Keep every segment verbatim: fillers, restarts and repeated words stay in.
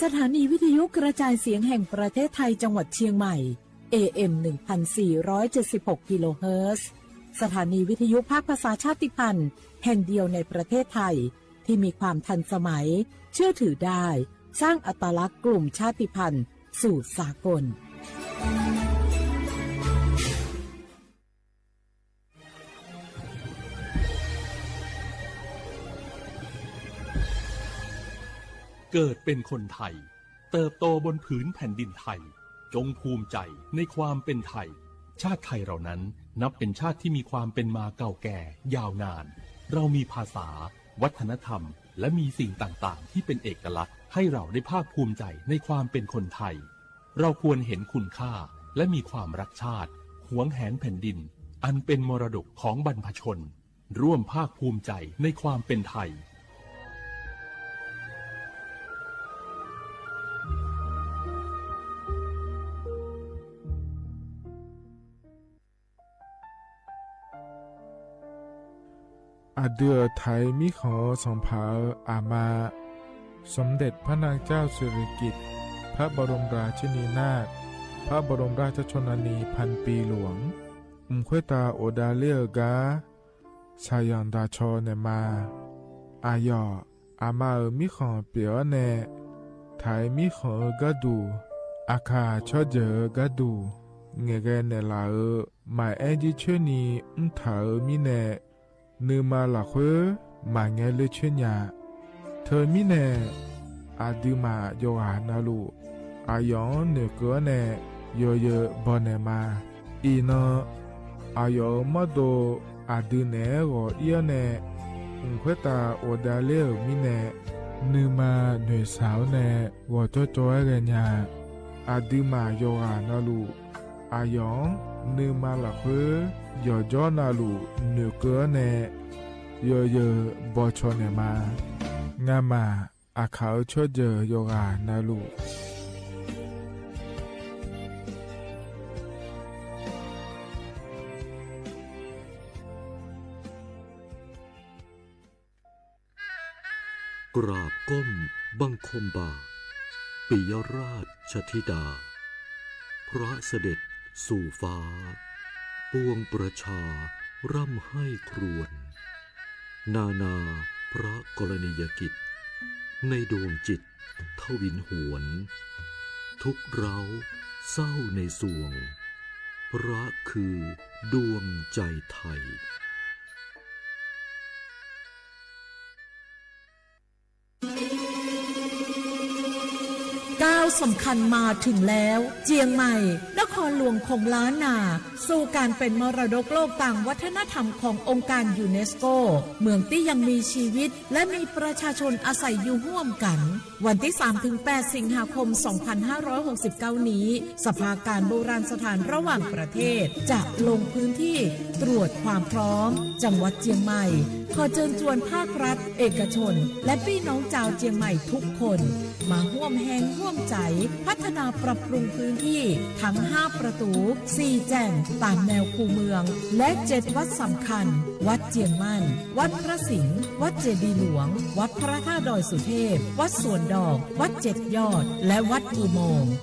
สถานีวิทยุกระจายเสียงแห่งประเทศไทยจังหวัดเชียงใหม่ เอเอ็ม หนึ่งพันสี่ร้อยเจ็ดสิบหก กิโลเฮิรตซ์ สถานีวิทยุภาคภาษาชาติพันธุ์แห่งเดียวในประเทศไทย ที่มีความทันสมัย เชื่อถือได้ สร้างอัตลักษณ์กลุ่มชาติพันธุ์สู่สากล เกิดเป็นคนไทย เติบโตบนผืนแผ่นดินไทย จงภูมิใจในความเป็นไทย ชาติไทยเรานั้นนับเป็นชาติที่มีความเป็นมาเก่าแก่ยาวนาน เรามีภาษา วัฒนธรรม และมีสิ่งต่างๆ ที่เป็นเอกลักษณ์ ให้เราได้ภาคภูมิใจในความเป็นคนไทย เราควรเห็นคุณค่า และมีความรักชาติ หวงแหนแผ่นดิน อันเป็นมรดกของบรรพชน ร่วมภาคภูมิใจในความเป็นไทย Aqdui-euq Taiq mirkhanq-eu sanqpaq-euq aqma, สมเด็จพระนางเจ้าสิริกิติ์ พระบรมราชินีนาถ พระบรมราชชนนีพันปีหลวง mq khoertav ghofdav ler-eu gar shaqzanq daqcaw naeqma. Aqyawf aqma-euq mirkhanq pyeuf-awr nae, Taiq mirkhanq-eu gharduq, Aqkaq tsawrjeuq-eu gharduq ngaeqghae naeqlaf-euq maqaer jircoer ni mrtaq-euq mirnae, nuima lafkhoer maqngae ler coer nya. Teumirnae, aqduimaf yawqghaq navluf, aqyawf-anr noeqkeuv-awr nae yawzeu bawnaeq ma. Iqnan, aqyawf-euq mawrdo aqdui naeq-aer ghawq ir-awr nae, mq khoertav ghofdav ler-euq mirnae, nuima noeqshaq-awr nae ghawqcawv cawv-aer ghaenya. Aqduimaf yawqghaq navluf, aqyawf-anr nuima lafkhoer yawqjawr navluf noeqkeuv-awr nae yawzeu bawcaw naeqma. Ngamaf Aqkaq-eu tsawrjeuq yawqghaq navluf, กราบก้มบังคมบาท ปิยราชธิดา พระเสด็จสู่ฟ้า ปวงประชาร่ำไห้ครวญ นานาพระกรณียกิจ ในดวงจิตทวินหวน ทุกข์ร้าวเศร้าในสวง พระคือดวงใจไทย ก้าวสำคัญมาถึงแล้ว เจียงใหม่ นครหลวงของล้านนา สู่การเป็นมรดกโลกตามวัฒนธรรมขององค์การยูเนสโก เมืองที่ยังมีชีวิต และมีประชาชนอาศัยอยู่ร่วมกัน วันที่ สามถึงแปด สิงหาคม สองพันห้าร้อยหกสิบเก้า นี้ สภาการโบราณสถานระหว่างประเทศ จะลงพื้นที่ตรวจความพร้อม จังหวัดเจียงใหม่ ขอเชิญชวนภาครัฐ เอกชน และพี่น้องชาวเจียงใหม่ทุกคน มาร่วมแฮงร่วมใจ๋ พัฒนาปรับปรุงพื้นที่ทั้ง ห้า ประตู สี่ แจ่ง ตามแนวคูเมือง และ เจ็ด วัดสำคัญ วัดเจียงมั่น วัดพระสิงห์ วัดเจดีย์หลวง วัดพระธาตุดอยสุเทพ วัดสวนดอก วัดเจ็ดยอด และวัดอุโมงค์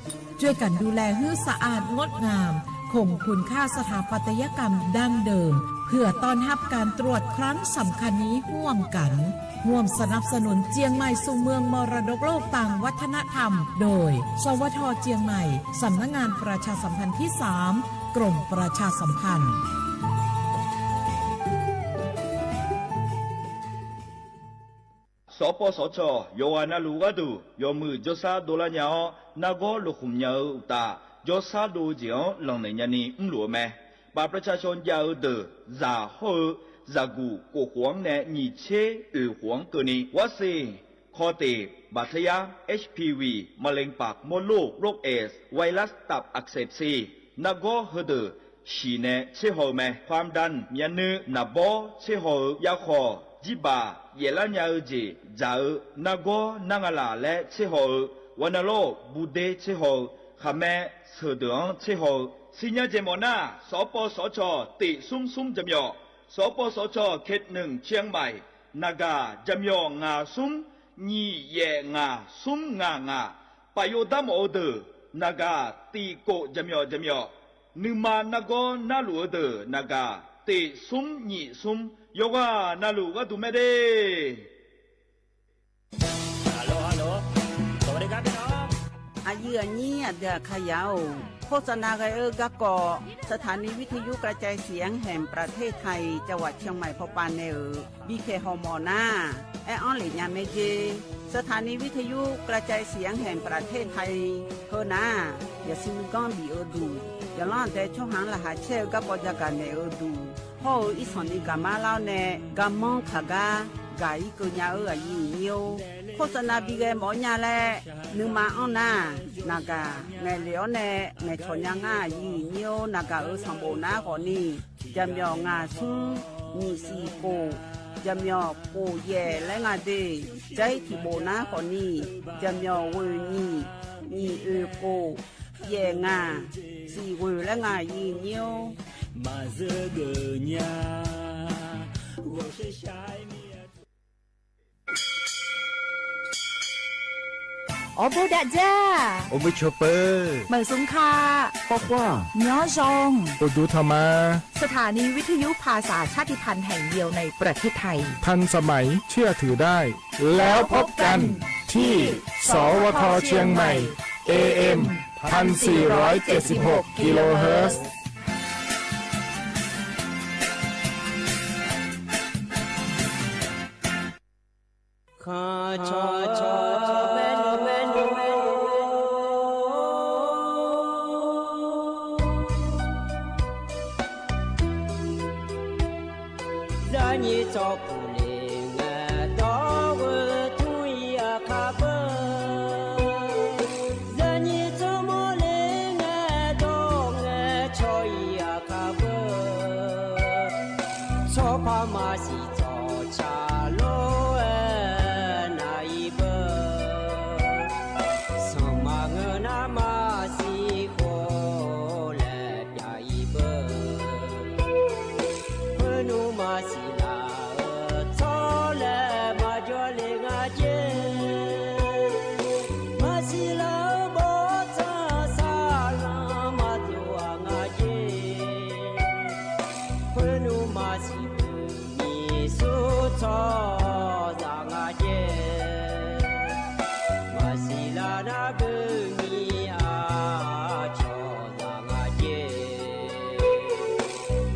ช่วยกันดูแลหื้อสะอาดงดงาม คงคุณค่าสถาปัตยกรรมดั้งเดิม เพื่อต้อนรับการตรวจครั้งสำคัญนี้ร่วมกัน ร่วมสนับสนุนเจียงใหม่สู่เมืองมรดกโลกตามวัฒนธรรม โดย สวท เจียงใหม่ สำนักงานประชาสัมพันธ์ที่ สาม กรมประชาสัมพันธ์ Sawqpawv sawqcawq yawqghaq navluf gharduq yawmuiq jawrshar dovlar nya-awr, nargawr lofkhmq nya-eu uqtaf, jawrshar dov-eu jeq-anr lanqnaeq nyani mrluf-eu mae. บัตรประชาชน jav-eu deuq zaq hawr-eu zaqguq kof khof-anr nae nyiq tser oeq khof-anr keuvni, วัคซีนคอเตะ บาดทะยัก เอชพีวี มะเร็งปากมดลูก โรคเอดส์ ไวรัสตับอักเสบซี nargawr heudeuq shiq nae tser haw-eu mae. ความดัน myavnuiv naqbawr tser haw-eu yarkhawq, jirbaq yaeflar nya-eu jeq dzaq-eu nargawr nar nga laq laer tser haw-eu, วัณโรค buder tser haw-eu, khaqmae sheuqdeuq-anr tser haw-eu, sirnya jeq mawf nar, sawqpawv sawqcawq tiq smr smr jaqmyawf, sawqpawv sawqcawq เขตหนึ่ง เชียงใหม่ naqgaq jaqmyawf ngaq smr nyiq yaef ngaq smr ngaq ngaq, Paf yov darmawf-eu deuq naqgaq tiq kof jaqmyawf jaqmyawf, nuima nargawr narluf-eu deuq naqgaq tiq smr nyiq smr, yawqghaq navluf gharduq mae de. Aqyuif aqnyir aqdui aqkaqyaq-or, โฆษณา ghae-eu garkawv สถานีวิทยุกระจายเสียงแห่งประเทศไทย จังหวัดเชียงใหม่ พป nae-euq bipyaeq hawmawf nar, aer-anr lef nya mae jer. สถานีวิทยุกระจายเสียงแห่งประเทศไทย จังหวัดเชียงใหม่ heunar-aq, yaqsur nuiganr bif-eu duq, yawqlanr aqdae tsawrhaq-anr laqkhaq caer-eu garkawv jagaq naeq-eu duq, hawr-eu irsanq ni gaqmar lar-awr nae garmanr kaq gar gaq-ir keuv nya-eu aqyuif aqnyir-or, โฆษณา bi ghae mawf-awr nya laer nuima anr nar, naqgaq ngaeqlef-awr nae ngaeqcawq nya ngar aqyuif aqnyir-or, naqgaq-euq sanqbof nar khawfni, jaqmyawf ngaq smr nyiq siq kof, jaqmyawf kof yaef laer nga de. Jair tiq bof nar khawfni, jaqmyawf ghoeq nyiq, nyiq oeq kof, yaef ngaq, siq ghoeq laer nga aqyuif aqnyir-or. Maqzeur geuf nya, ghawqshaq shaq-aer mir-a. Awrbof dav dzar, awrbof cawq peuq, meuq smq ka, khawr khawr, nymr zanq, uqduq tanq ma. สถานีวิทยุภาษาชาติพันธุ์แห่งเดียวในประเทศไทย ทันสมัย เชื่อถือได้ แล้วพบกันที่ สวท เชียงใหม่ เอเอ็ม พันสี่ร้อยเจ็ดสิบหก กิโลเฮิรตซ์ Zaqnyiq tsawrkhof le ngae dawr-eu tmr-ir aqkar beu. Zaqnyiq tsawrmawr le ngae dawr ngae caw-ir aqkar beu. Tsawrpar maqsiq tsawrca lof-aer nav-ir beu. Sanqma ngeur nar maqsiq khof laer pyav-ir beu. Khoernmr maqsiq laf-eu tsawrlaeq maqjawr le nga jer. Maqsiq laf-eu bawrtsanq saqlanq maqdov-aq nga jer. Khoernmr maqsiq pyeuf nyiq sur tsawrhaqzaq nga jer. Maqsiq laf nar pyeuf nyiq aqcawq zaq nga jer.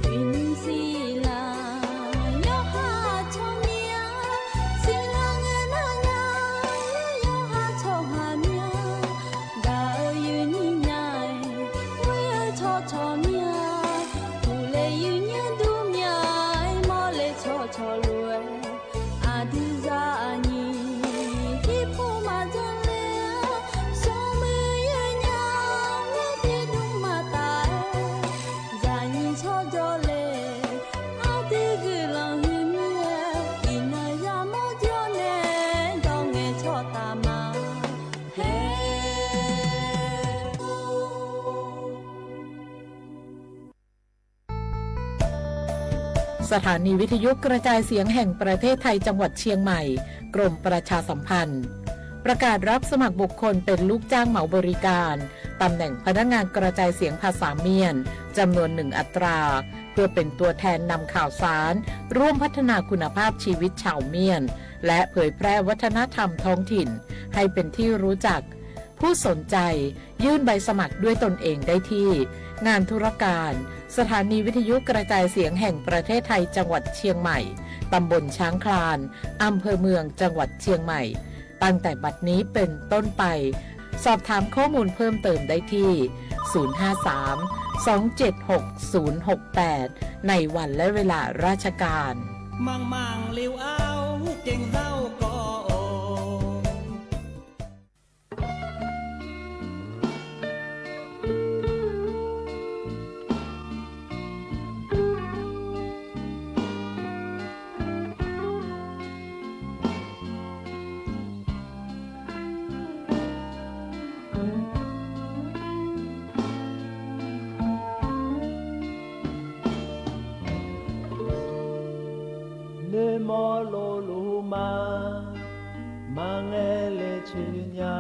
Uiqnymr siqlaq yawqha tsawrmyanr, siqlaq ngae nar nya yawqha tsawrhaq myanr. Gaq-eu yuifnyir nya-aer, ghoer-eu tsawrcawq myanr, uqle yuifnyir dur myanr-aer, mawrle tsawrcawq lof-aer, aqdui zaqnyiq tiqpov maqdzanr ler-a, smrmuiq yawnyaf-aer tiqdmr maqtaf-aer, zaqnyiq tsawrjawr le, aqdui guiqlanq huiq mir-aer, iqnan yamawr jawr nae dawq ngaeqcawq taf ma. สถานีวิทยุกระจายเสียงแห่งประเทศไทยจังหวัดเชียงใหม่ กรมประชาสัมพันธ์ ประกาศรับสมัครบุคคลเป็นลูกจ้างเหมาบริการ ตำแหน่งพนักงานกระจายเสียงภาษาเมียน จำนวนหนึ่งอัตรา เพื่อเป็นตัวแทนนำข่าวสาร ร่วมพัฒนาคุณภาพชีวิตชาวเมียน และเผยแพร่วัฒนธรรมท้องถิ่น ให้เป็นที่รู้จัก ผู้สนใจยื่นใบสมัครด้วยตนเองได้ที่ งานธุรการ สถานีวิทยุกระจายเสียงแห่งประเทศไทยจังหวัดเชียงใหม่ ตำบลช้างคลาน อำเภอเมือง จังหวัดเชียงใหม่ ตั้งแต่บัดนี้เป็นต้นไป สอบถามข้อมูลเพิ่มเติมได้ที่ ศูนย์ห้าสามสองเจ็ดหกศูนย์หกแปด ในวันและเวลาราชการ Manqmanq le-aer ghae-awr gawv-awq. Noeqmawf lofluf ma, maqngae le coeq nya.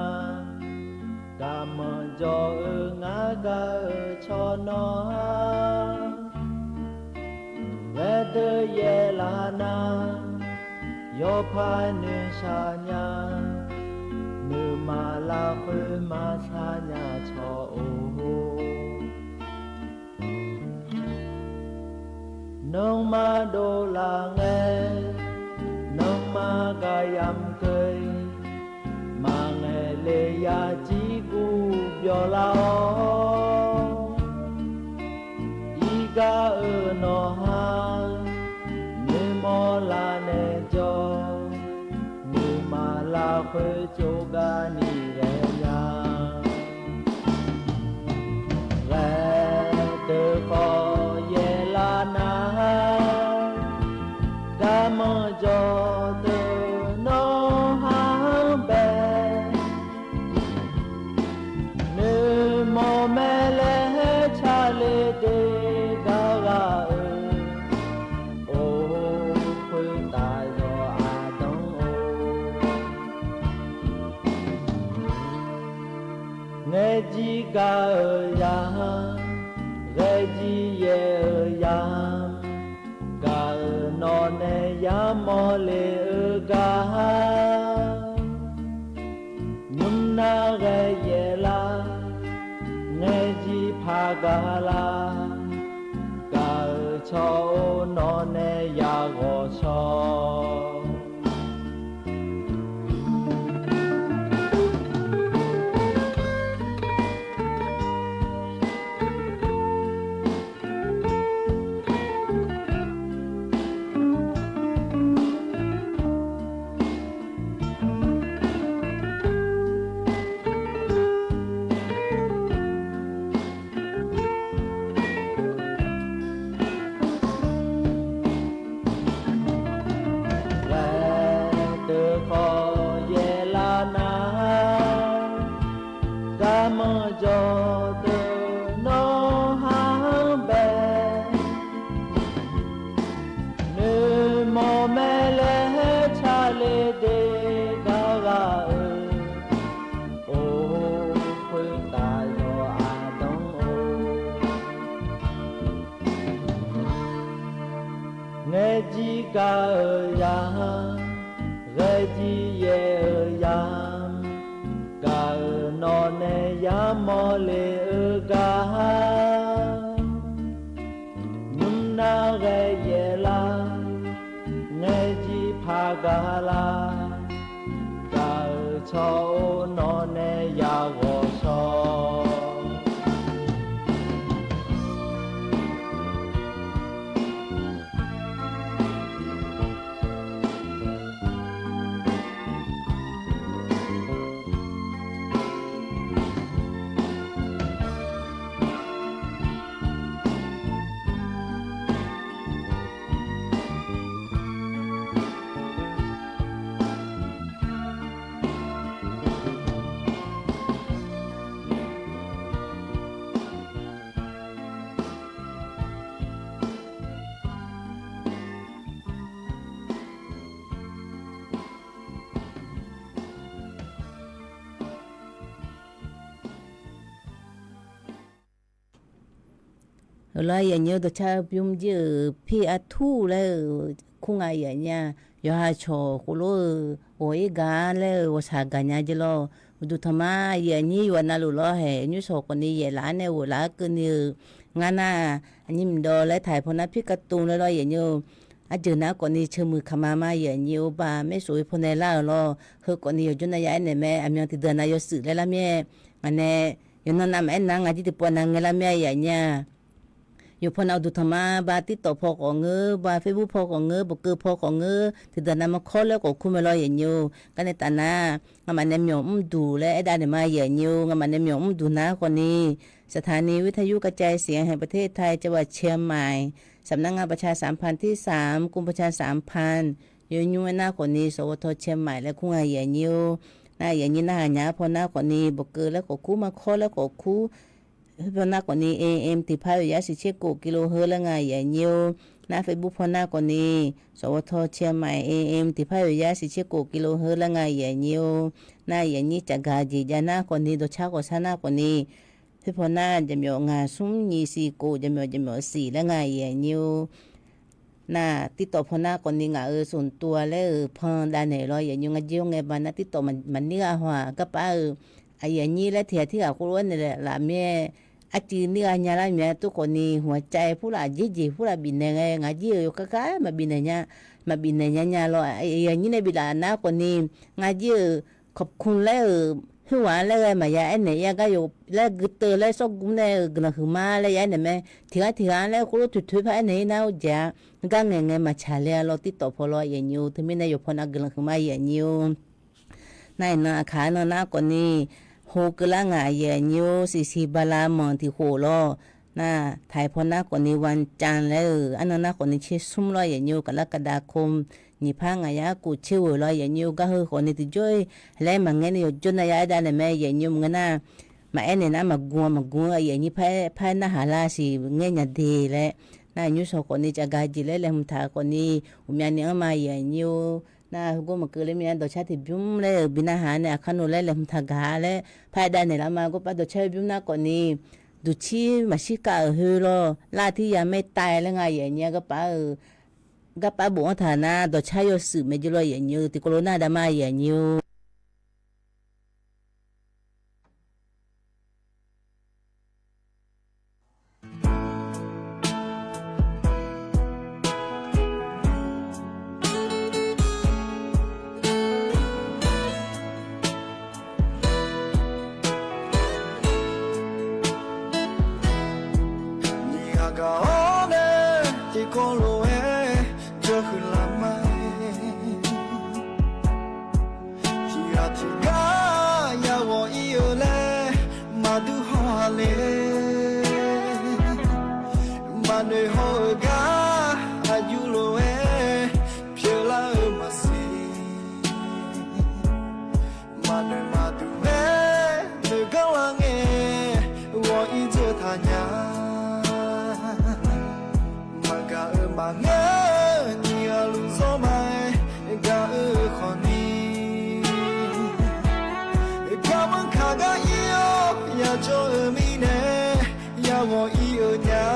Yawf-euq ngar gaq-euq tsawrnawr-a, ghae deuq yaeqlaf nar, yawpaq noeqshaq nya, nuima lafkhoer maqshaq nya cawq-or. Nanrma dovlaf ngae, nanrma gaq yamq keuv, maqngaeq le yajir guv byawq lar-awr, irgaq-euq nawqha, noeqmawr laf naeq jawr, nuima lafkhoer tsovgar ni ghaenya. Ghae deuq khawf yaeqlaf nar, garmanr jawr deuq nawr har-anr bae, noeqmawq mae laer carle de gar ghaq-euq, or, khoertav yawq aqdanr-or. Ngaejir gaq-euq yamq, ghaejir yaeq-euq yamq, gaq-euq nawq nae yamawr le-eu gar, nymr nar ghae yaeqlar, ngaejir paq gaq lar, gaq-euq tsawq-or nawq nae yaghawq shaw. Ghae deuq khawf yaeqlaf nar, garmanr jawr deuq nawr har-anr bae, noeqmawq mae laer carle de gar ghaq-euq, or, khoertav yawq aqdanr-or. Ngaejir gaq-euq yamq, ghaejir yaeq-euq yamq, gaq-euq nawq nae yamawr le-eu gar, nymr nar ghae yaeqlar, ngaejir paq gaq lar, gaq-euq tsawq-or nawq nae yaghawq shaw. Heulof-aer yaeqnyir-eu dawqcar bymr jir-euq pir artur laer-eu kur nga yaeqnyir-a. Yawqha cawq khoflor-eu ghawq-ir gaq laer-eu ghawqshaq gaqnya jeq lawr. Uqduq tanqma yaeqnyir yawqha navluf lawr haeq nymr shawq khawfni yaeqlaf-aer nae ghoflaf-aer keuvni-eu ngar nar, aqnyir mqdawv laer taq-euq pawnar pir katuv laer lawr yaeqnyir-eu. Arjeuq nar khawfni ceuq muiq kaqma ma yaeqnyir-eu ba maer sof-eu pawnae lar-euq lawr. Heu khawfni yawqjawr nav ya aernaeq mae, aqmyan tiqdeuq nav yawshuif laer lar mir-aer, ngaq nae yawqnan navmaqaer nar ngaq jir tiqpov nav ngae lar mir-a yaeqnyir-a. Yawqpaw nav uqduq tanqma ba TikTok paw khawf ngeur, ba Facebook paw khawf ngeur, bawqkeuv paw khawf ngeur, tiqdeuq nav markawr laer khawf kur mae lawr yaeqnyir-eu. Garnae taf nar, ngamaf nae myawq mrduq laer aerdav naeq ma yaeqnyir-eu. Ngamaf nae myawq mrduq nar khawfni, สถานีวิทยุกระจายเสียงแห่งประเทศไทย จังหวัดเชียงใหม่ สำนักงานประชาสัมพันธ์ที่สาม กรมประชาสัมพันธ์ yawnymr aernar khawfni สวท. เชียงใหม่ laer kur nga yaeqnyir-eu. Nar yaeqnyir narhaq nya-aer pawnar khawfni bawqkeuv laer khawf kur, markawr laer khawf kur, khoerpawnar khawfni AM tiqpar yawqyar shiqtser kof กิโลเฮิรตซ์ laer nga yaeqnyir-eu. Nar Facebook paw nar khawfni, สวท Chiang Mai AM tiqpar-euq yar สี่สิบเจ็ดกิโลเฮิรตซ์ laer nga aqyuif aqnyir-or. Nar aqyuif aqnyir cafgaq jeq jav nar khawfni, dawqcar khawf sar nar khawfni, khoer paw nar jaqmyawf ngaq smr nyiq siq khof jaqmyawf jaqmyawf siq laer nga aqyuif aqnyir-or. Nar TikTok paw nar khawfni ngaq-euq ส่วนตัว laer-euq pan davnaeq lawr aqyuif aqnyir, ngar jir-awr ngae baq nar TikTok maqnir gha haw-aq garpar-euq aqyuif aqnyir laer tiq ghaq tirghaq khoerlof-aer naeqlaf mir-aer, arcuiv nir gha nya lar myav tov khawfni, หัวใจ purlaf, jeqjeq purlaf bifnaeq ngae, ngar jir-euq yawkar gar maqbifnaeq nya, maqbifnaeq nya nya lawr aqyuif aqnyir nae biflaf nar khawfni, ngar jir-euq ขอบคุณ laer-euq, khoerghaq-anr laer ghae maqya aernaeq ir-a gar yawf laer guiteuv laer sawrgmr nae-euq guiqlanq huiqma laer ya aernaeq mae. Tiq ghaq tiq ghaq-anr laer khoerlof toeqtoeq par aernaeq ir nar-or jeq-a, gar ngaeq ngae maqtsaq le-a lawr TikTok paw lawr aqyuif aqnyir-or. Teumirnae yawqpaw nav guiqlanq huiqma aqyuif aqnyir-or. Nar iqnan aqkaq arnan nar khawfni, hokeuv lar ngaq aqyuif aqnyir-or, siqsiq bala manq tiq khof lawr. Nar taiq paw nar khawfni วันจันทร์ laer-euq arnan nar khawfni tser smr lawr aqyuif aqnyir-or, กรกฎาคม nyiq par ngaq yar kov tser ghoeq lawr aqyuif aqnyir-or, gar heu khawfni tiqjawr-ir laer maqngaer ni yawjawr nar ya aer davnaeq mae aqyuif aqnyir-or, maqngeur nar maqaer naeq nar maqgm-a maqgm-eu aqyuif aqnyir par-aer narhaq lar siq ngaer nya de laer. Nar nymrshawq khawfni cafgaq jeq laer laeqhmq taq khawfni, uqmyav ni anr ma aqyuif aqnyir-or. Nar heugor maqkeuv ler mir-a, dawqcar tiqbymr laer-euq bi narhaq nae aqkar nor laer laeqhmq taq gaq laer par-aer davnaeq lar ma. Gawrpar dawqcar-eu bymr nar khawfni, duqcir maqshir kav-euq khoer lawr lar tir ya maer tav laer nga aqyuif aqnyir-a, garpar-euq garpar bofanr taq nar dawqcar yawshuif maeq jir lawr aqyuif aqnyir-or, tiqkawv lof nar dav ma aqyuif aqnyir-or. Nyiq ghaq gaq-awr nae tiqkawv lof-aer jawrhuiq laf ma. Tiq ghaq tiq gar ya ghawq ir-eu laer maqdur haw-a le. Maqnoeq haw-euq gar aqjox lof-aer pyeuflar-eu maqsiq. Maqnoeq maqduq-aer noeqganr lar ngae, ghawq ir dzeur taq nya. Maqgaq-eu maqngeur nyiq ghaq luf zawr ma-aer gaq-eu khawfni, garmanr kaq gar ir-awr yajawr-eu mirnae, ya ghawq ir-eu nya.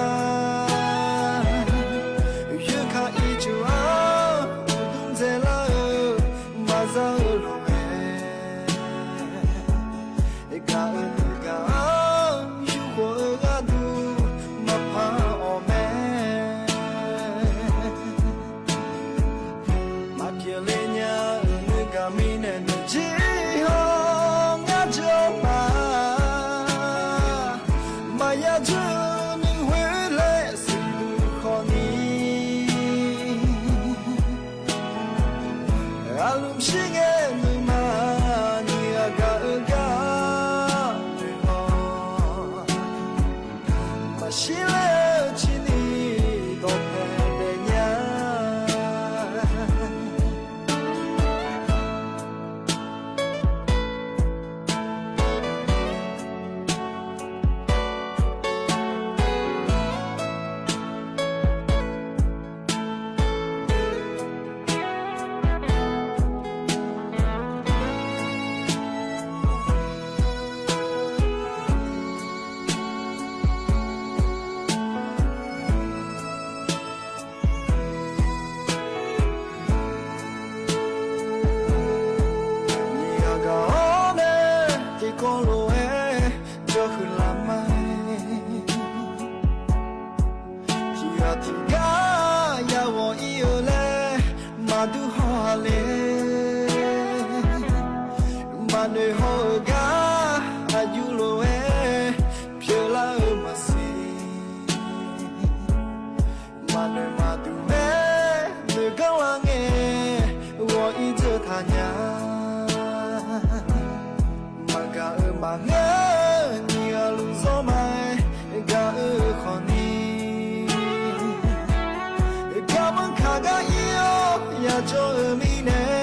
Yoerkaq ircuf-anr uqdmr dzaelar-eu maqza-eu lof-aer, gaq-eu nuigaq-anr yurkhof-eu gharduq maqpar-awq mae. Maqpyeuf le nya-euq nuigaq mirnae nuijir-awr ngar jawr ma. Maqya jawr-eu nuighoer laer siqduq khawfni, aqlmq shir ngae nuima nyiq ghaq gaq-eu gar noeq-awq. Maqshir ler-eu cirni dawqpae daef nya. Nyiq ghaq gaq-awr nae tiqkawv lof-aer jawrhuiq laf ma. Tiq ghaq tiq gar ya ghawq ir-eu laer maqdur haw-a le. Maqnoeq haw-euq gar aqjox lof-aer pyeuflar-eu maqsiq. Maqnoeq maqduq-aer noeqganr lar ngae, ghawq ir dzeur taq nya. Maqgaq-eu maqngeur nyiq ghaq luf zawr ma-aer gaq-eu khawfni, garmanr kaq gar ir-awr yajawr-eu mirnae,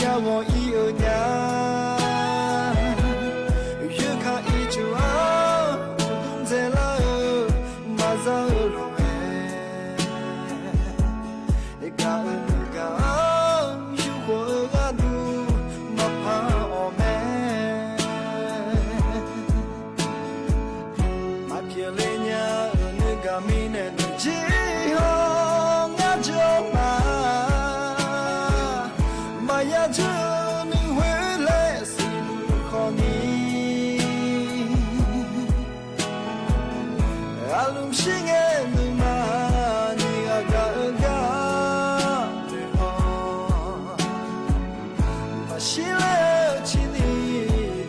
ya ghawq ir-eu nya. Yoerkaq ircuf-anr uqdmr dzaelar-eu maqza-eu lof-aer, Mirnae nuijir-awr ngar jawr ma, maqya jawr nuihoer laer siqduq khawfni, aqlmq shir ngae nuima ni aqgaf-eu gar noeq-awr, maqshir laer-eu cirni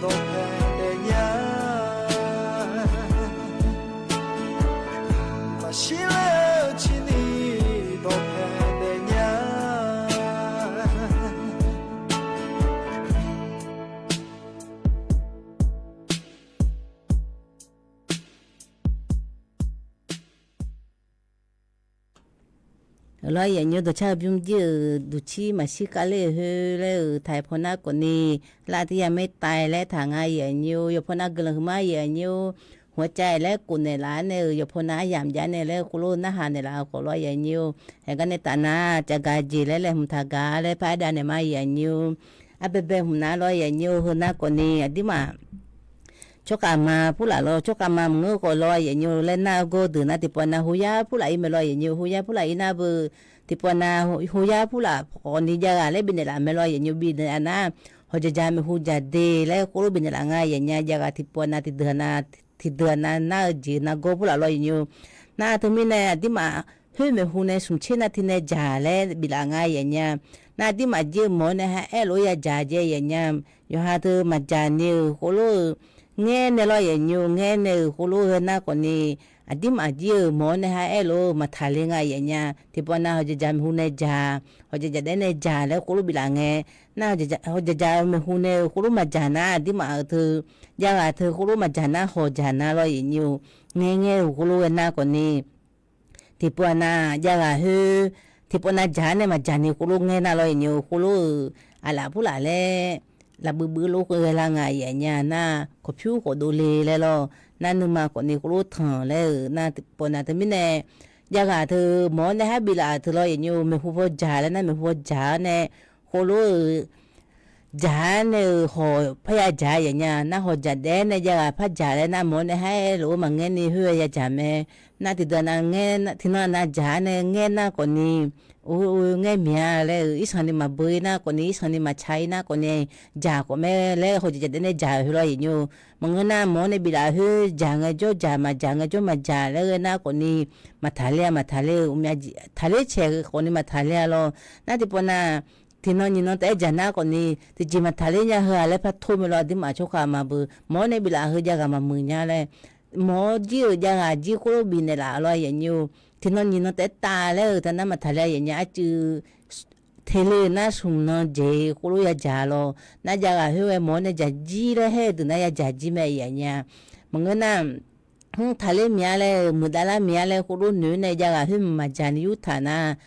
dawqpae daef nya. Maqshir laer-eu cirni dawqpae daef nya. Lawr, yaeqnymr dawqcar-eu bymr jir-euq duqcir maqshir kavler-eu khoer laer-euq taq-aer paw nar khawfni, lar tiq yar maer tav-aer laer taq nga yaeqnymr-or, yawqpaw nav guiqlanq huiqma yaeqnymr-or, hmqcav-aer laer khofnaeq laf-aer nae-euq yawqpaw nav aryamq jav nae laer khoerlof narhaq naeqlaf-eu khawf lawr yaeqnymr-or, haeqgar nae taf nar cavgaq jeq laer laeqhmq taqgaq laer par aer dav naeq ma yaeqnymr-or, arbaebae hmq nar lawr yaeqnymr-or, heu nar khawfni aqdirmaf tsawrkhav ma purlaf lawr, tsawrkhav ma maqngeur khawf lawr yaeqnymr-or, laer nar-eu gawr deuq nar tiqpawf nav hoyar purlaf-ir mae lawr yaeqnymr-or, hoyar purlaf-ir nar beu tiqpawf nav hoyar purlaf khawfni javghaq laer bifnaeq laf mae lawr yaeqnymr-or, bifnaeq laf nar hawqjaq jaq maeqhu jaq de laer khoerlof bifnaeq laf nga yaeqnya, javghaq tiqpawf nav tiqdeuq-a nav tiqdeuq-a nav nar-eu jeq nargawr purlaf lawr yaeqnymr-or, nar teumirnae aqdirmaf khoer maeqhu nae smq tser nav tiq nae jaq laer biflaf nga yaeqnya, nar aqdirmaf jir-eu mawq-awr nae ha aer lof-aer yadzaq jae yaeqnya, yawqha teu maqjaq ni-euq khoerlof-eu ngaer nae lawr yaeqnymr-or, ngaer nae-euq khoerlof-eu nar khawfni, aqdirmaf jir-euq mawq-awr nae ha aer lof-eu maqtaqler nga yaeqnya, tiqpawf nav hawqjaq jaq maeqhu nae jaq, hawqjaq jaq daef nae jaq laer khoerlof biflaf ngae, nar hawqjaq jaq-eu maeqhu nae-euq khoerlof maqjaq nar aqdirmaf-euq teu javghaq teu khoerlof maqjaq nar hawqjaq nar lawr yaeqnymr-or, ngaer ngaer-euq khoerlof ghae nar khawfni, tiqpawf nav javghaq khoer tiqpawf nav jaq-awr nae maqjaq ni khoerlof ngaer nar lawr yaeqnymr-or, khoerlof-euq aqlaf purlaf laer lafbuv buv lof khoer ghae lar nga yaeqnya, nar kawqpyur khawf dovle laer lawr, nar nuima khawfni khoerlof tanq laer-euq nar tiqpawf nav teumirnae javghaq teu mawq-awr nae ha biflaf-euq teu lawr yaeqnymr-or, maeqhu paw jaq laer nar maeqhu paw jaq-awr nae khoerlof-euq jaq-awr nae-euq hawq parya jaq yaeqnya, nar hawqjaq daef-awr nae javghaq par jaq laer nar mawq-awr nae ha aer lof-eu maqngaer ni khoer-eu yadzaq mae, nar tiqdeuq nav ngaer tiqnan nav jaq-awr nae ngaer nar khawfni, o, ngaer mya laer-euq irsanq ni maqbeu-ir nar khawfni, irsanq ni maqtsa-ir nar khawfni, jaq khawf mae laer hawqjaq jaq daef nae jaq-euq khoer lawr yaeqnymr-or, maqngeur nar mawq-awr nae biflaf khoer jaq ngae jawr jaq, maqjaq ngae jawr maqjaq laer ghae nar khawfni, maqtaqler-a maqtaqler-eu mya taqler caeq khawfni maqtaqler-a lawr, nar tiqpawf nav tiqnan nyiqnan taef-aer jaq nar khawfni, tiqjeq maqtaqler nya heu-aq laer par tor mae lawr, aqdirmaf tsawrkhav ma beu mawq-awr nae biflaf heu javghaq maqmuiq nya laer, mawq-awr jir-euq javghaq jir khoerlof bifnaeq laf lawr yaeqnymr-or, tiqnan nyiqnan taef-aer tav laer-euq taf nar maqtaqler yaeqnya arcuiv teqle nar smq nan jeq khoerlof yadzaq lawr, nar javghaq khoer ghae mawq-awr nae jaq jir laer haer-eu deuq nar yadzaq jir mae yaeqnya, maqngeur nar mr taqler mya laer-euq muiqdav lar mya laer khoerlof noeq-awr nae javghaq khoer maqjaq ni yurtaq nar,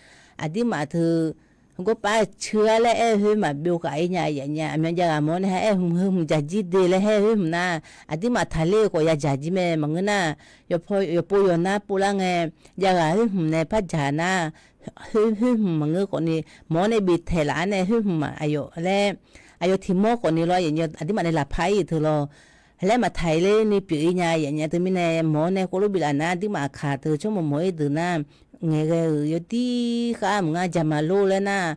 aqdirmaf teu gawrpar-eu ceu-ar laer aer-eu khoer maqbyov khaf-ir nya yaeqnya, aqmyan javghaq mawq-awr nae ha aer hmq heu hmq jaq jir de laer haer-eu khoer hmq nar, aqdirmaf taqler-eu khawf yadzaq jir mae maqngeur nar, yawqpov yawqpov yawqnar povlar ngae, javghaq khoer hmq nae par jaq nar, khoer hmq maqngeur khawfni, mawq-awr nae biftaeq laf-awr nae khoer hmq aqyawf laer, aqyawf tiq mawr khawfni lawr yaeqnymr aqdirmaf nae laqpar-ir-euq teu lawr, laer maqtaqler ni pyeuf-ir nya yaeqnya teumirnae mawq-awr nae khoerlof biflaf nar aqdirmaf aqkaq teu tsawrmawq mawq-ir deuq nar, ngaeqghae-euq yawdir khav maqngar jaq maqlor laer nar,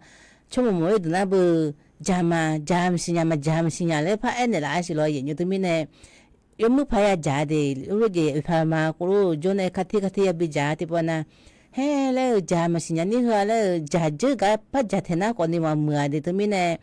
tsawrmawq mawq-ir deuq nar beu, jaq maqjaq maqsiqnya maqjaq maqsiqnya laer par aernaeq laf-ar siq lawr yaeqnymr teumirnae, yawmuiq paq yadzaq de, lof jeq oeqpaq ma khoerlof jawr nae kar ter kar ter yabi jaq tiqpawf nav, haer laer-euq jaq maqsiqnya nir heu-a laer-euq jaq dzeur gar par jaq taeq nar khawfni maqmuiq-a de teumirnae,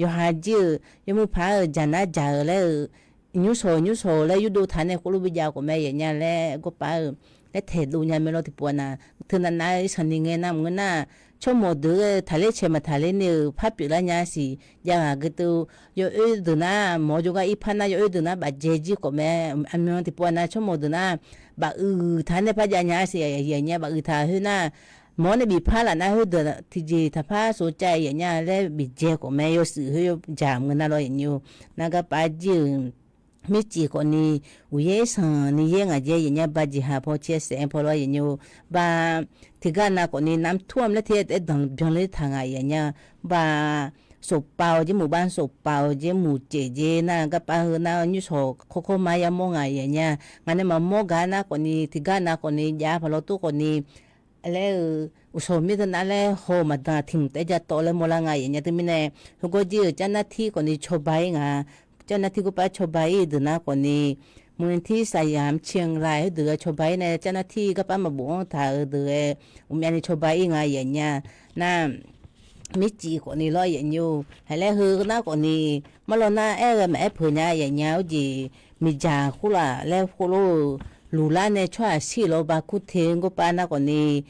yawqha jir-euq yawmuiq paq-euq jaq nar jaq-euq laer-euq nymr shawq-eu nymr shawq-eu laer yurdov taq nae khoerlof bi jav khawf mae yaeqnya laer gawrpar-euq laer taeqdov nya mae lawr tiqpawf nav teu navnav-eu irsanq ni ngae nar maqngeur nar, tsawrmawq deuq-eu taqler caeq maqtaqler ni-euq par pyeuflar nya siq javghaq geu teu, yawoer deuq nar mawq-awr jawrgar irpar nar yawoer deuq nar bafjae jir khawf mae, aqmyan tiqpawf nav tsawrmawq deuq nar, bafuiq taq nae par jav nya siq yaeqnya bafuiq taq khoer nar, mawq-awr nae bifpar laf nar khoerdeuq tiqjeq taqpar sov cav yaeqnya laer bifjae khawf mae yawshuif khoer yawjaq maqngeur nar lawr yaeqnymr-or, nar garpav jir-euq mircif khawfni, uqyaer sanq ni yaer ngaq jae yaeqnya ba jeqhaq paw cae saef-aer paw lawr yaeqnymr-or, ba tiqgar nav khawfni namr tur-am laer te-aer danqbyan ler taq ngaq yaeqnya, ba sofpav-eu jeq, muiqbav sofpav-eu jeq, muiqcaev jeq nar garpav heu nar nymrshawq kawrkawr ma yamawr nga yaf nya. Ngaq nae maqmawr gaq nar khawfni tiqgar nav khawfni jav paq law tov khawfni laer-eu uqshawq mir teu nav laer haw-eu maqdan tiq mq taef-aer ja tawv laer mawrlar nga yaf nya. Teumirnae heugawr jir-euq carnar tir khawfni cawba-ir nga. Carnar tir gawrpav cawba-ir deuq nar khawfni muiqtir saqyamq ciqlae heudeuq-aer cawba-ir nae carnar tir garpav maqbof-anr taq-eu deuq-aer uqmyav ni cawba-ir nga yaf nya. Nar mircif khawfni lawr yaf nymr-eu haiq laer heu nar khawfni marlawr nar aer-eu maqaer peuq nya yaf nya. Urjeq miqdzaq khoerlaf laer khoerlof-eu luqlar nae tsawrhaq shir-euq lawr ba kur te gawrpav nar khawfni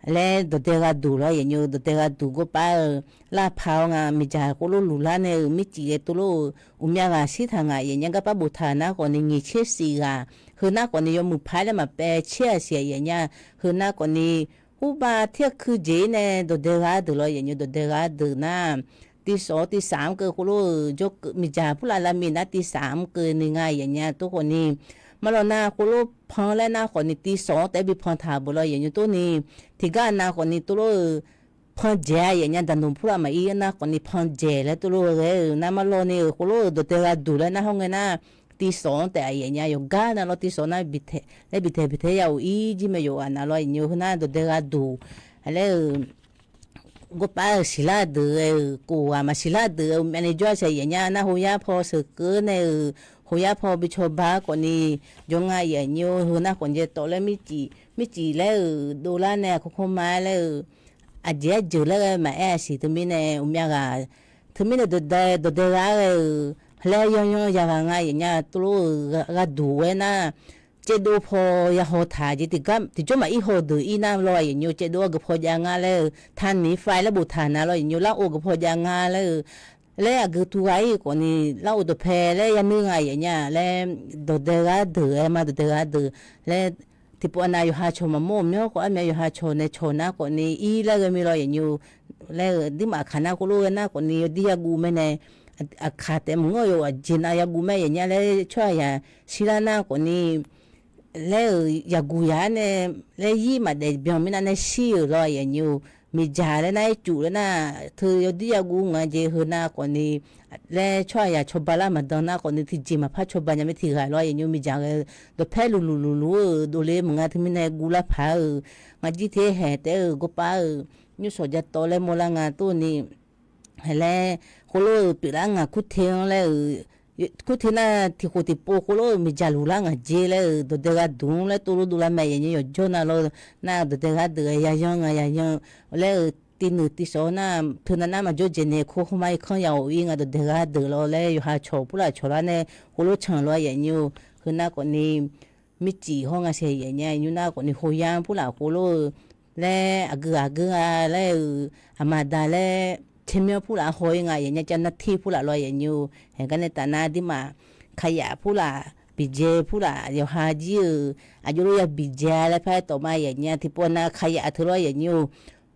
laer dawqdae gha duq lawr yaf nymr-eu dawqdae gha duq gawrpav-eu larpaq-awr nga. Miqdzaq khoerlof luqlar nae-euq mircif ghae tov lof-eu uqmyav ghaq shir taq ngaq yaf nya. Garpav boftaq nar khawfni nyiq tser shif ghaq, heu nar khawfni yawmuiq par laer maqpaev tser-aq siq yaf nya. Heu nar khawfni urbav tir-a kuir jeq-ir nae dawqdae gha deuq lawr yaf nymr-eu dawqdae gha deuq nar tiv sawq-awr tiv saf-anr keuv khoerlof-euq jawrkeuv miqdzaq purlav lavmiq nar tiv saf-anr keuvni nga yaf nya. Tov khawfni marlawr nar khoerlof pan laer nar khawfni tiv sawq-anr taef-aer bi pan taq beuq lawr yaf nymr tov ni tiqgar nav khawfni tov lof-eu pan dzaeq-a yaf nya. Daqnoq purlav maqir nar khawfni pan dzaeq laer tov lof-eu ghae-eu nar marlawr ni-euq khoerlof-euq dawqdae gha duq laer nar hawr ngae nar tiv sawq-anr taef-a yaf nya. Yawqgar nav lawr tiv sawq nar laer bitaeq bitaeq ya of-ir jir mae. Yawqghaq nav lawr yaf nymr-eu heu nar dawqdae gha duq laer-euq gawrpav-euq siqlar deuq-euq kof ghaq maqsiqlar deuq-euq uqmyav ni jawr-a siq yaf nya. Nar hoyar paw sheuqkeuv nae-euq hoyar paw bi cawba khawfni jawr nga yaf nymr-eu heu nar khawfni jaev tawv laer mircif mircif laer-euq dovlar nae aqkawr kawr ma laer-euq aqjeq arjeuq laer ghae maqaer-a siq. Teumirnae uqmyav ghaq teumirnae dawqdae dawqdae gha ghae-euq laer yanyan yaqghaq nga yaf nya. Tov lof-euq gha duq-aer nar caevdov paw yahaw taq jeq tiqjawr maqir haw deuq ir nar lawr yaf nymr-eu caevdov-a geuq paw jav nga laer-eu taqniq fai laer boftaq na lawr yaf nymr-eu lar of geuq paw jav nga laer-eu laer aqgeu tu gha ir khawfni lar of dawqpae laer yanuir nga yaf nya laer dawqdae gha deuq-aer ma dawqdae gha deuq laer tiqpov nav yawqha cawq maqmawr-euq myanr khawf armyav yawqha cawq nae cawq nar khawfni ir laer ghae mir lawr yaf nymr-eu laer-eu dirmaf aqkaq nar khoerlof ghae nar khawfni yawdir yaguv mae nae aqkaq taef maqngeur-eu yawqghaq jeq nav yaguv mae yaf nya laer tsawrhaqzaq shirlar nar khawfni laer-euq yaguq yaq-ar nae laer yir maqdaef byan mirnav nae shir-euq lawr yaf nymr-eu miqdzaq laer nar ircuf laer nar teu yawdir yaguv ngaq jeq heu nar khawfni laer tsawrhaqzaq cawba lar maqdan nar khawfni tiqjeq maqpar cawba nya mae tiqghaq lawr yaf nymr-eu miqdzaq ghae-eu dawqpae luf luf luf luf-eu dovle maqnga teumirnae guvlar paq-euq ngaq jir te haeq taef-euq gawrpav-euq nymrshawq ja tawv laer mawrlar nga tov ni laer khoerlof-euq pyeuflar ngaq kur te-anr laer-euq kur te nar tiqkhof tiqpov khoerlof-euq miqdzaq luf lar ngaq jeq laer-euq dawqdae gha duq-anr laer tov lof dovlar mae yaf nymr-eu yawqjawr nav lawr nar dawqdae gha deuq-aer yayan nga yayan laer-euq tiv nuiq tiv shawq nar teunav nar maqjawr dzaeq nae kawr kawr ma irkanr ya of ir nga dawqdae gha deuq lawr laer yawqha cawq purlaf cawq lar nae khoerlof canq lawr yaf nymr-eu heu nar khawfni mircif hawr nga sae yaf nya nymr nar khawfni hoyar purlaf khoerlof-eu laer aqgeu aqgeu nga laer-euq aqma da laer tsermyanr purlaf haw ir nga yaf nya. Cav nar tir purlaf lawr yaf nymr-eu haeq gar nae taf nar dirmaf kayaf purlaf biqdzae purlaf yawqha jir-euq aqjox lof ya biqdzae laer par-aer tawf ma yaf nya. Tiqpov nav kayaf teu lawr yaf nymr-eu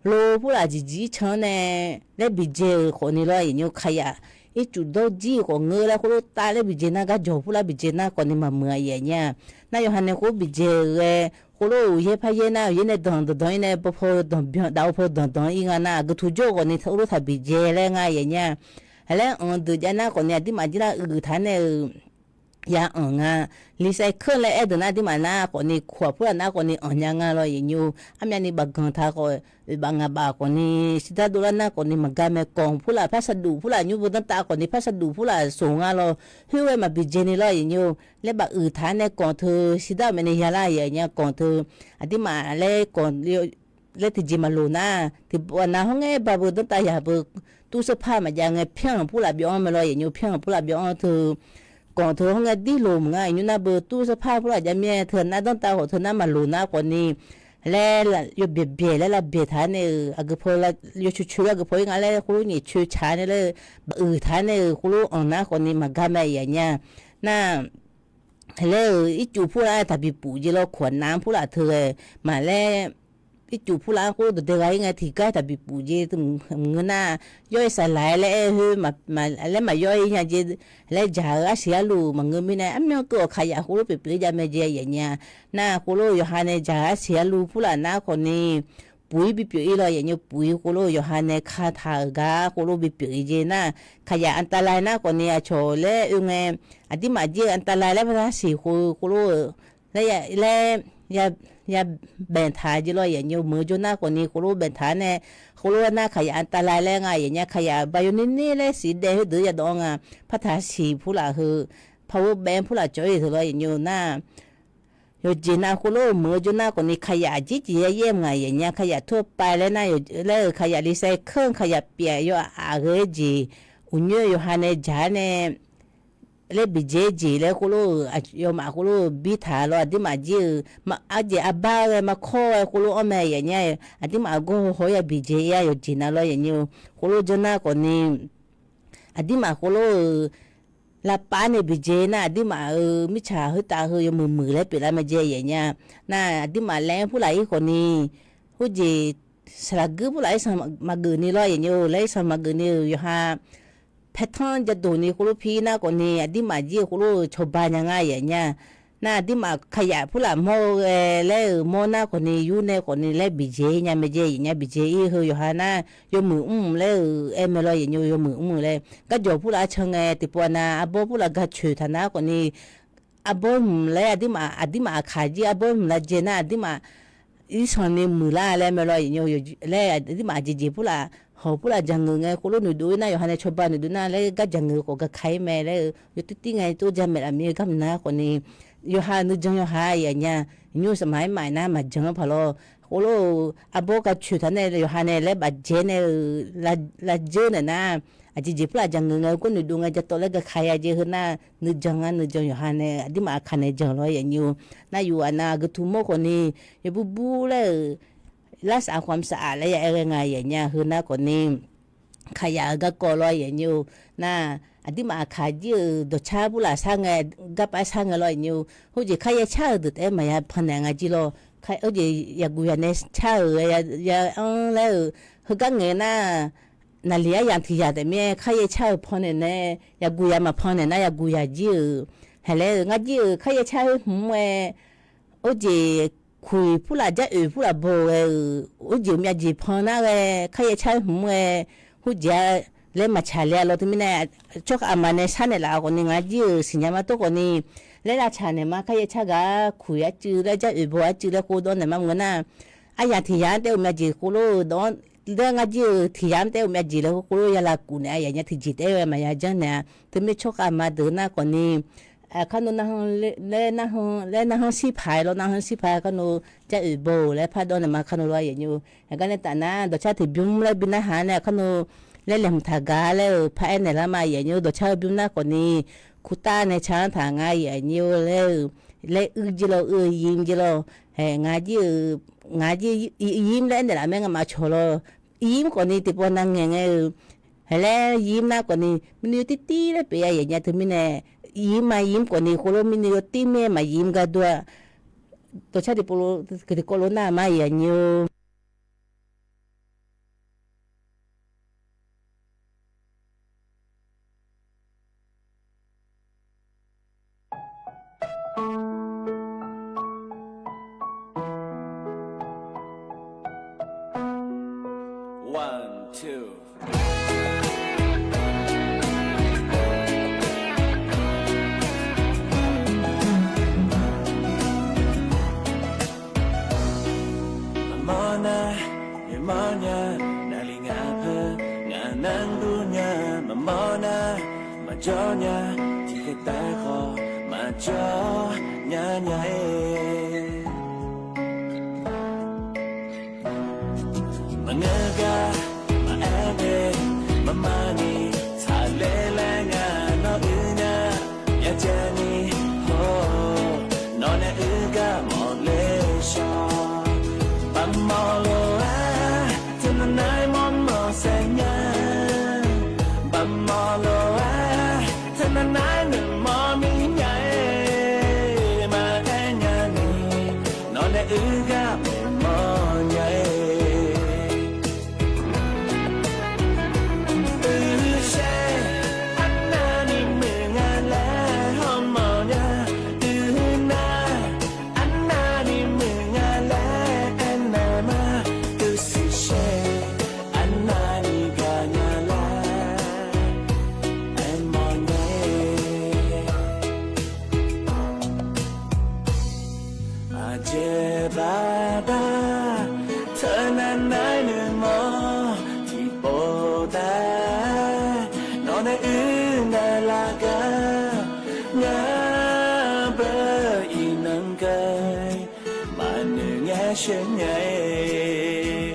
lo purlaf jiqjir can-anr nae laer biqdzae-euq khawfni lawr yaf nymr-eu kayaf ircuf dawr jir-euq khawf ngeur laer khoerlof tav laer biqdzae nar garjawq purlaf biqdzae nar khawfni maqmuiq-a yaf nya. Nar yawqha nae khoer biqdzae-euq ghae khoerlof-euq yaer par yaer nar yaer nae danq danqdanq ir nae paw paw danqbyan dav-eu paw danqdanq ir nga nar aqgeu tu jawr-eu khawfni khoerlof taq biqdzae laer nga yaf nya. Laer anq deuq jav nar khawfni aqdirmaf jir lar uiq taq-aer nae-euq ya anq nga. Lisai keuv laer aer deuq nar aqdirmaf nar khawfni kuaq purlaf nar khawfni anq nya nga lawr yaf nymr-eu armyavni bafganq taq khawf oeq baf ngaq baf khawfni shidar dovlar nar khawfni maqga mae. Kanq purlaf par sharduq purlaf nymr beu danrtav khawfni par sharduq purlaf soq nga lawr khoer ghae maqbi dzaeni lawr yaf nymr-eu laer baf uiq taq-aer nae kanq teu shidar-euq maeqnaeq ya lar yaf nya. Kanq teu aqdirmaf laer kanq laer tiqjeq maqloq nar tiqpov nav hawr ngae ba beu danrtav yaq beu tur sarpar maqjav ngae pyanq purlaf byav-anr mae lawr yaf nymr-eu pyanq purlaf byav-anr teu kanq teu hawr ngae dir loq maqnga nymr nar beu tur sarpar purlaf jav mir-aer teu nar danrtav khawf teu nar maqloq nar khawfni laer yawbyaeq byaeq laer lavbyaeq taq-aer nae-euq aqgeu paw yawcoeq coeq-eu aqgeu paw ir nga laer khoerlof nyaef coeq caq nae laer baf uiq taq-aer nae-euq khoerlof anq nar khawfni maqga mae yaf nya. Nar laer-euq ircuf purlaf-aer taqbi puf jeq lawr kuaq nav-anr purlaf teu ghae maqlaer ircuf purlaf-anr khoerlof dawqdae gha ir ngae tiqgar taqbi puf jeq teu maqngeur nar yawr-ir saqlaq-aer laer aer-eu khoer laer maqyawr-ir nya jeq laer dzaq-eu arsiq arluv maqngeur mirnae armyan keuv awq kaqyaf khoerlof pyeufpyeuf-ir jav mae jeq yaf nya. Nar khoerlof yawqha nae dzaq-eu arsiq arluv purlaf nar khawfni puq-ir bipyeuf-ir lawr yaeqnyir, puq-ir khoerlof-eu yawqha nae kataq-euq gar khoerlof bipyeuf-ir jeq nar, kaqyaq อันตราย nar khawfni aqcawq laer oe ngae, aqdirmaf jir-eu อันตราย laer par taq siq khoer khoerlof-eu laer ya, ya baeq taq jeq lawr yaeqnyir, meuq jawr nar khawfni khoerlof baeq taq nae, khoerlof nar kaqyaq อันตราย laer nga yaeqnyir, kaqyaq ba yawner ner laer siqdaev khoerdeuq yadawv-anr nga, par taq siq purlaf heu, พาวเวอร์แบงค์ purlaf cawv-ir teu lawr yaeqnyir nar, yawqjeq nav khoerlof-eu meuq-eu jawr nar khawfni kaqyaq aqjeq jeq yayaer-eu nga yaeqnyir, kaqyaq ทั่วไป laer nar, laer-euq kaqyaq รีไซเคิล kaqyaq pyaeq yaw aq ghae-eu jeq, uqnyoer yawqha nae jaq-aer nae laer biqdzae jeq laer khoerlof-euq yawmaf khoerlof-eu birtaq lawr, aqdirmaf jir-eu arjeq arbar ghae markawr ghae khoerlof-anr mae yaeqnyir, aqdirmaf aqgawr haw haw-aer ya biqdzae-ir-a yawqjeq nav lawr yaeqnyir-eu, khoerlof jawr nar khawfni aqdirmaf khoerlof-euq lavpav nae biqdzae nar, aqdirmaf-euq mirtsaq khoertav heu yawmuiq muiq laer pyeuflar mae jeq yaeqnyir, nar aqdirmaf laer-anr purlaf-ir khawfni, khoerjeq saqlaq guir purlaf irsanq maqgeuf ni lawr yaeqnyir-eu, laer irsanq maqgeuf ni-euq yawqha paertanr jadoq ni khoerlof pir nar khawfni aqdirmaf jir-eu khoerlof-eu cawba nya nga yaeqnyir, nar aqdirmaf kaqyaq purlaf mawr-eu ghae laer-euq mawr nar khawfni yur nae khawfni laer biqdzae-ir nya mae jeq yaeqnyir, biqdzae-ir heu yawqha nar yawmuiq mr laer-euq aer mae lawr yaeqnyir, yawmuiq mr-eu laer garjawq purlaf-aer can ngae tiqpov nav arbawr purlaf ga coeq taq nar khawfni, arbawr hmq laer aqdirmaf aqdirmaf aqkaq jir arbawr hmq lavjae nar aqdirmaf irsanq ni muiqlar laer mae lawr yaeqnyir, laer aqdirmaf aqjeq jeq purlaf hawq purlaf jaqngeuq ngae khoerlof noeqdov-ir nar, yawqha nae cawba noeqdov nar laer garjaqngeuq khawf gaka-ir mae laer-eu, yawtuir tir ngae tov jamaeq laf mir-eu gar mq nar khawfni, yawqha nuijan yawqha yaeqnyir, nymr saqmaq-aer maf nar maqjan-anr paq lawr, khoerlof-eu arbawr ga coeq taq nae yawqha nae laer bafdzae nae-euq lavdzeur naeq nar, aqjeq jeq purlaf jaqngeuq ngae khoer noeqdov ngae jatawv laer gaka-ir-a jeq heu nar, nuijan-anr nuijan yawqha nae aqdirmaf aqkaq nae jan lawr yaeqnyir-eu, nar yuf aqnav geutuv mawr khawfni, yawbur bur laer-euq larsaf khawf mr saf-aq laer ya aer ghae nga yaeqnyir, heu nar khawfni kaqyaq-euq garkawv lawr yaeqnyir-eu, nar aqdirmaf aqkaq jir-euq dawqcar purlaf sar ngae, garpav sar ngae lawr yaeqnyir-eu, khoerjeq kharyaer car-euq deuq taef-aer maqya pannaeq nga jir lawr, khoerjeq yaqguq yaq nae car-euq ya anr laer-euq, heugar ngaeq nar, naqliq aryamq tiq yaq taef mir-aer kharyaer car-euq pannaeq nae, yaqguq yaq maqpannaeq nar yaqguq yaq jir-euq, haeq laer-euq ngar jir-euq kharyaer car-eu hmq-aer, khoerjeq kuiq purlaf jar oeq purlaf baw-eu ghae-euq, khoerjeq myavjeq pan nar ghae kharyaer car-eu hmq-aer, khoerjeq-a laer maqtsaq le-a lawr teumirnae, tsawrkhav aqma nae sharnaeq laf-eu khawfni ngar jir-euq siqnya mar tawr khawfni, laer lavtsaq naeq ma kharyaer car gaq kuiq arcuiv laer jar oeq baw arcuiv laer khov dawr naeq ma mq-eu nar, aryamq tiq yaq-anr taef-aer uqmya jeq khoerlof-eu dawq-anr, laer ngar jir-euq tiq yaq-anr taef-aer uqmya jeq laer khoerlof ya lavkuf naeq-a yaeqnyir tiqjeq taef-aer ghae maqya janr naeq-a, teumirnae tsawrkhav aqma deuq nar khawfni, kar nor laer narhanr shir paq-aer lawr, narhanr shir paq-aer kar nor jar oeq baw-euq laer pardawr naeq ma kar nor lawr yaeqnyir-eu, yaqgar nae taf nar dawqcar tiqbymr laer bi narhaq-a nae kar nor laer laeqhmq taq gaq laer-euq paraer naeq lar ma yaeqnyir-eu, dawqcar-eu bymr nar khawfni, kurtav nae ca-anr taq nga yaeqnyir-eu laer-euq, laer uir jir lawr uir-eu yim jir lawr, haeq ngar jir-eu, ngar jir yim laer aernaeq laf mae ngamaf cawq lawr, yim khawfni tiqpov nav ngaeq ngae-euq, haeq laer yim nar khawfni mirnuiv yawtir tir laer pyeuf-a yaeqnyir teumirnae, yim ma yim khawfni khoerlof mirnuiv yawtir mir-aer maqyim gar dur-a, dawqcar tiqpov tiqkawv lof nar ma yaeqnyir-eu Maqmawr nar, noeqmawr nya, naqli ngaq peur, ngaq nanr dur nya, maqmawr nar, maqjawr nya, tiqkhaeq taef khawf, maqjawr nya nya-ir. Maqngeur gar, maqaer de, maqmaqni, tsaqler laer ngaq nawr uir nya, yajav ni, hawr, nawq nae uir gar mawf ler shawr. Baqmawf lof-aer, teunav nar-aer mawrmawf saef nya. Baqmawf lof-aer, teunav nar-aer noeqmawr mir nya-ir, maqaer nya ni. sheuq nya-e.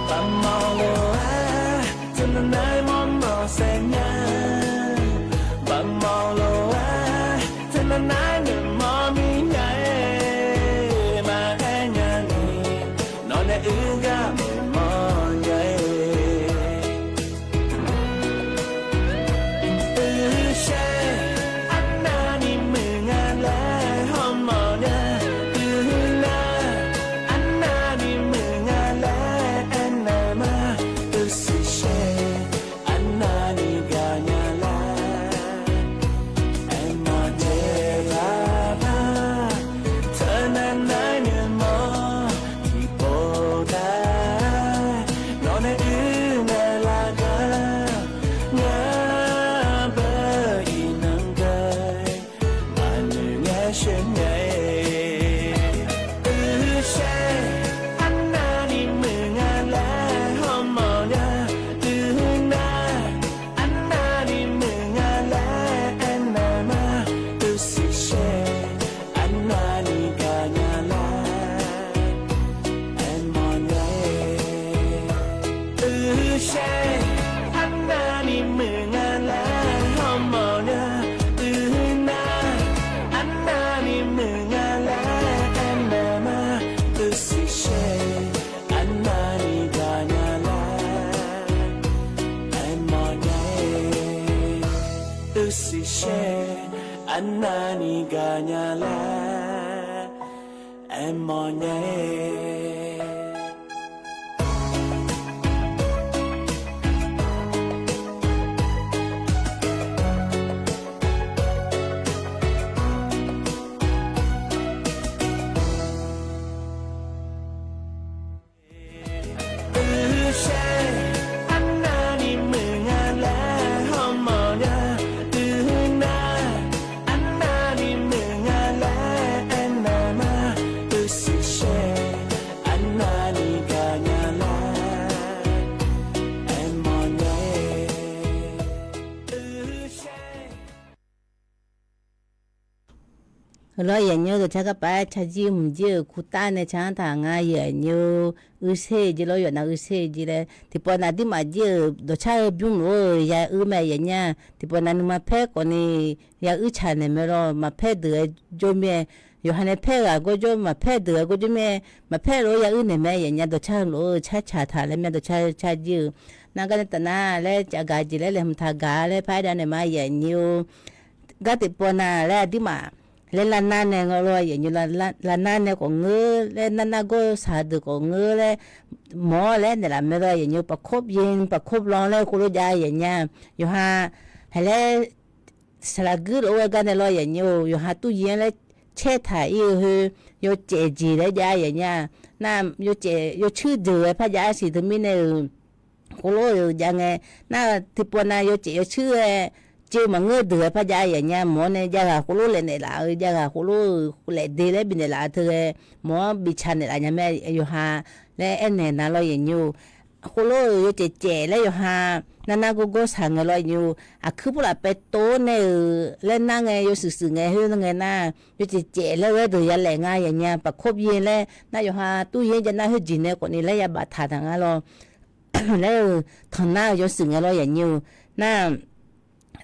Baqmawf lof-aer teunav nar mawrmawf saef nya. Baqmawf lof-aer teunav nar noeqmawr mir nya-e. Maqaer nya ni, nawq nae uir gar noeqmawr nya-e. Uiqshaer arnavni muiq nga laer hawmawf nya. Uiqnar arnavni muiq nga laer aernaeq ma. Uiqshaer arnavni gaqnya lar. Aermawf naeq lar nar, teunav nar noeqmawr tiqpov dar. Nawq nae uir naeq lar gar, ngar beu iqnan ghae, maqnoeq ngaer sheuq nya-e. Uiqshaer arnavni muiq nga laer hawmawf nya. Uiqnar arnavni muiq nga laer aernaeq ma. Uiqshaer arnavni gaqnya lar. Aermawf nya-e. Uiqshaer arnavni muiq nga laer hawmawf nya. Uiqnar arnavni muiq nga laer aernaeq ma. Uiqshaer arnavni gaqnya lar. Aermawf nya-e. Uiqshaer arnavni gaqnya lar. Aermawf nya-e. Uiqshaer arnavni muiq nga laer hawmawf nya. Uiqnar arnavni muiq nga laer aernaeq ma. Uiqshaer arnavni gaqnya lar. Aermawf nya-e. Heulof-aer yaeqnymr dawqcar garpaf-aer carjir mqjir-euq kurtav nae car-anr taq nga yaeqnymr. Uiqsher jeq lawr yawf nav uiqsher jeq laer tiqpawf nav dirmaf jir-euq dawqcar heu bymr lof-eu ya uir mae yaeqnya. Tiqpawf nav nuima paer khawfni ya uir tsaq naeq mae lawr. Maqpaer deuq-aer jawr mir-aer, yawqha nae paer ghaq gawrjawr, maqpaer deuq-aer gawrjawr mir-aer, maqpaer lof-aer ya uir naeq mae yaeqnya. Dawqcar heu lof-eu car tsaq taq laer mae, dawqcar heu carjir-eu. Nar gar nae taf nar laer caf gaq jeq laer laeqhmq taq gaq laer par-aer dav naeq ma yaeqnymr-or. Gar tiqpawf nav laer aqdirmaf laer lavnar nae nga lawr yaeqnymr, lavnar nae khawf ngeur laer, narnar gawr saq deuq khawf ngeur laer, mawr-awr laer naeqlaf mae lawr yaeqnymr. ปากคบเย็น ปากคบร้อน laer khoerlof jav yaeqnya. Yawqha haiq laer saqlaq guir lof-aer gar nae lawr yaeqnymr-or, yawqha turyin-anr laer caer taq ir-eu heu, yawcaef jeq laer jav yaeqnya. Nar yawcaef yawcuir deuq-aer par jav-aer siq teumirnae-euq khoerlof-eu jav ngae, nar tiqpawf nav yawcaef yawcuir-aer ceuv maqngeur deuq-aer par jav yaeqnya. Mawr-awr nae jav ghaq khoerlof laeq naeqlaf-eu, jav ghaq khoerlof-eu laef de laer bifnaeq laf-eu teu ghae, mawr-anr bi ca naeqlaf nya mae yawqha laer aernaeq nar lawr yaeqnymr-or. Khoerlof-eu yawcaef caef laer yawqha narnar gawrgawr saq ngae lawr yaeqnymr-or. Aqkuir purlaf paev tov nae-euq laer nar ngae, yawshuif shuif ngae khoer ngae nar, yawcaef caef laer ghae deuq ya laef nga yaeqnya. ปากคบเย็น laer nar yawqha turyin-anr jav nar khoerjeq nae khawfni laer ya baftaq taq nga lawr. Laer-eu tanqnar-eu yawshuif ngae lawr yaeqnymr-or. Nar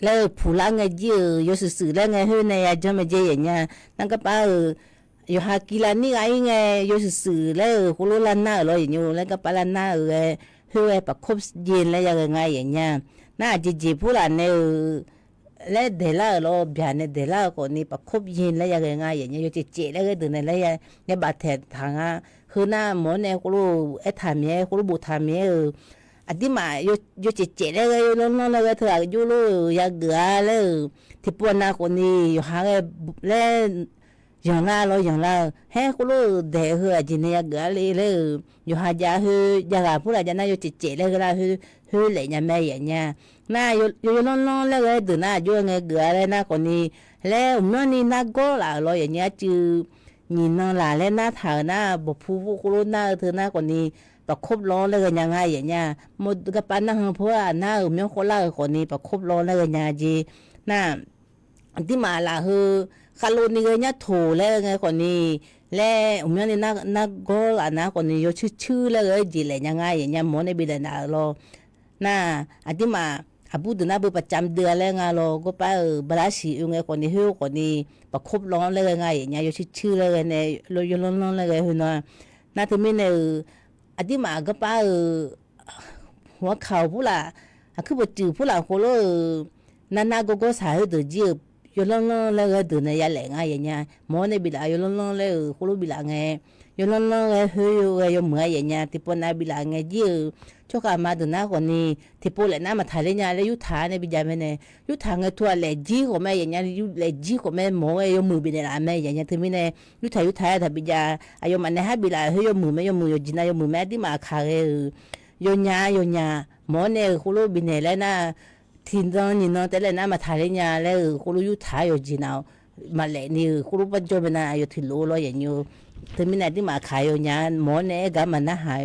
laer-eu puqlar ngae jir-euq yawshuif shuif laer ngae khoer nae ya janr mae jae yaeqnya. Nar garpaf-euq yawqha kiv lavnir gha ir ngae, yawshuif shuif laer-euq khoerlof lavnar-euq lawr yaeqnymr-or. Laer garpaf lavnar-euq ghae khoer ghae ปากคบเย็น laer ya ghae nga yaeqnya. Nar aqjeq jeq purlaf nae-euq laer daeqlar-euq lawr, byaq nae daeqlar-eu khawfni ปากคบเย็น laer ya ghae nga yaeqnya. Yawcaef caef laer ghae deuq nae laer ya baftaq taq nga. Heu nar mawr-awr nae khoerlof aertaq mir-aer, khoerlof boftaq mir-aer-euq aqdirmaf yawcaef caef laer ghae, yawlanr lanr laer ghae teughaq jov lof-euq yageuf-a laer-euq tiqpov nav khawfni yawqha ghae laer yanqlar lawr yanqlar-eu haer khoerlof-euq daeq heu aqjeq nae yageuf-a le laer-euq yawqha jav khoer jav ghaq purlaf jav nar yawcaef caef laer ghae lar khoer laef nya mae yaeqnya. Nar yawlanr lanr laer ghae deuq nar aqjox-aer ngae geuf-a laer nar khawfni laer uqmyanrni nargawr laf-euq lawr yaeqnya. Arcuiv nyiq nan laq laer nartaq-euq nar, bawqpu khoerlof nar-eu teu nar khawfni, ประคบ lan-anr laer ghaenya nga yaef nya. Mawr garpav narhan pov-aq nar-euq myanr khawvlar-euq khawfni ประคบ lan-anr laer ghaenya jeq. Nar, aqduimaf lafheu khavlovni ghaenya toq laer ghae ngae khawfni, laer uqmyanr ni nargawr laf nar khawfni yawcuir cuir laer ghae-aer jeq laef nya nga yaef nya. Mawr-awr nae bifnaeq naf-euq lawr. Nar, aqduimaf aqbur deuq nar beu ประจำเดือน laer nga lawr, gawrpav-euq bala siq oe ngae khawfni khoer khawfni ประคบ lan-anr laer ghae nga yaef nya, yawcuir cuir laer ghae nae, yawlanr lanr laer ghae heu nar. Nar teumirnae-euq, aqduimaf gawrpav-euq หัวเข่า purlaf, aqkuir bawqtsuif purlaf khoerlof-euq, narnar gawrgawr saq heudeuq jir-euq yawlanr lanr laer ghae deuq nae yalaef nga yaef nya. Mawr-awr nae biflaf yawlanr lanr laer-euq khoerlof biflaf ngae, yawlanr lanr ghae khoer ghae yawmuiq-a yaef nya. Tiqpov nav biflaf ngae jir-euq tsawrkhav ma deuq nar khawfni, tiqpov laef nar maqtaq ler nya laer yurtaq-a nae bijav mae nae, yurtaq ngae teu-aq laefjir khawf mae yaef nya, laefjir khawf mae mawr-awr ghae yawmuiq bifnaeq laf mae yaef nya. Teumirnae yurtaq yurtaq-aer taq bijav, aqyawfmaf nae har biflaf khoer yawmuiq mae, yawmuiq yawqjeq nav yawmuiq mae. Aqduimaf aqkaq ghae-euq yawnya yawnya, mawr-awr nae-euq khoerlof bifnaeq laer nar, tiqnan nyiqnan taef laef nar maqtaq ler nya laer-euq khoerlof yurtaq-aer yawqjeq nav-awr maqlaef ni-euq khoerlof barjawr mae nar, aqyawf tiqlof lawr yaef nya. Teumirnae aqduimaf aqkaq yawnya mawr-awr nae aer gar maqnarhaq,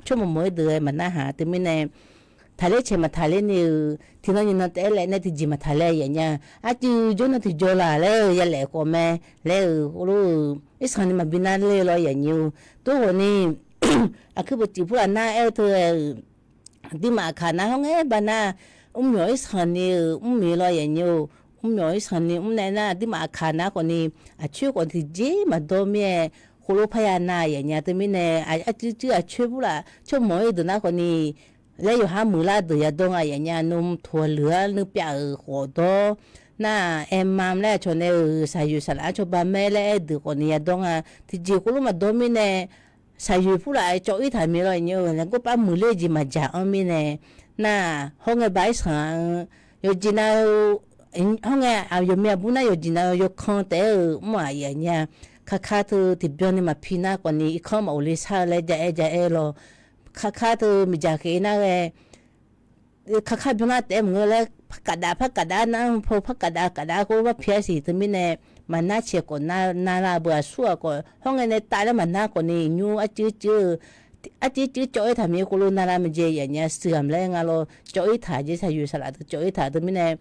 tsawrmawq mawq-aer deuq-aer maqnarhaq. Teumirnae taqler caeq maqtaq ler ni-euq tiqnan nyiqnan taef laef nae tiqjeq maqtaq ler yaef nya. Arcuiv jawr nar tiqjawr laq laer-eu yalaef khawf mae laer-euq khoerlof-euq irsanq ni maqbi nar ler lawr yaef nya. Tov khawfni, aqkuir bawqtsuif purlaf nar aer-eu teu-aer-euq, aqduimaf aqkaq nar hawr ngae bav nar, mrmyawq irsanq ni-euq mrmir lawr yaef nya-or, mrmyawq irsanq ni mrnae nar aqduimaf aqkaq nar khawfni, aqcoer khawf tiqjeq maqdawr mir-aer, khoerlof parya nar yaef nya. Teumirnae arcuiv cuir aqcoer purlaf tsawrmawq-aer deuq nar khawfni, laer yawqha muiqlar deuq yadawr nga yaef nya. Nmr toq-a leuq-ar nuipyav-euq khawf dawr nar, aerma laer aqcawq nae-euq shaqyoeq saqlaq-anr cawba mae laer aer deuq khawfni yadawr nga. Tiqjeq khoerlof maqdawr mirnae, shaqyoeq purlaf cawv-ir taq mir lawr yaef nya-or, laer gawrpav muiqler jeq maqjaq-anr mirnae, nar, hawr ngae bav irsanq-anr yawqjeq nav-eu, hawr ngae aqyawf mir aqbur nar yawqjeq nav-eu yawkan taef-aer-euq mr-aq yaef nya. Kakar teu tiqbyan ni maqpi nar khawfni irkanr maqghov le shar-eu laer ja aer ja aer lawr. Kakar teu miqdzaq khaeq nar ghae kakar byan nar taef-aer maqngeur laer, parkaqdav parkaqdav nar paw parkaqdav kaqdav khoer barpi-aer siq. Teumirnae maqnar caeq khawf nar nar lar-eu beu aqsur-aq khawf hawr ngae nae tav laer maqnar khawfni nymr arcuiv cuir-eu arcuiv cuir cawv-ir taq mir khoerlof nar lar mae jeq yaef nya. Shuiq-aq laer nga lawr, cawv-ir taq jeq shaqyoeq saqlaq teu cawv-ir taq. Teumirnae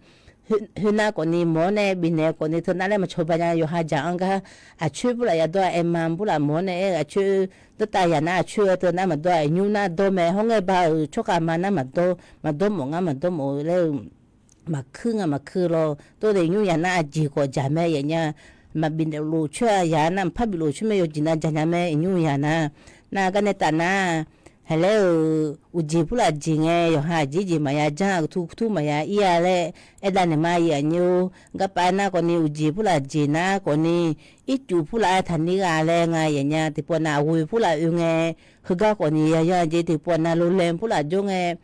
khoernar khawfni mawr-awr nae bifnaeq khawfni teunar laer maqcawba nya. Yawqha jaq-anr gar aqcoer purlaf yadawr-a, aerma purlaf mawr-awr nae aer aqcoer dawrtav yaq nar aqcoer-eu teunar maqdawr-a, aqnymr nar dawr mae. Hawr ngae bav-euq tsawrkhav ma nar maqdawr, maqdawr mawf ngar maqdawr mawf-eu laer-eu maqkuir nga maqkuir lawr. Tov daef nymr yaq nar aqjeq khawf jaq mae yaef nya. Maqbif lof coer-a yaq nar maqpar bif lof coer mae, yawqjeq nav jaq nya mae iqnymr yaq nar. Nar gar nae taf nar, haiq laer-euq uqjeq purlaf jeq ngae yawqha aqjeq jeq maqya janr, aqtur kur tur maqya ir-a laer aerdav naeq ma yaef nya-or. Garpav nar khawfni uqjeq purlaf jeq nar khawfni ircuf purlaf-aer taqnir gha laer nga yaef nya. Tiqpov nav aqghoe purlaf oe ngae heugar khawfni yayan jeq tiqpov nav lolae purlaf jawr ngae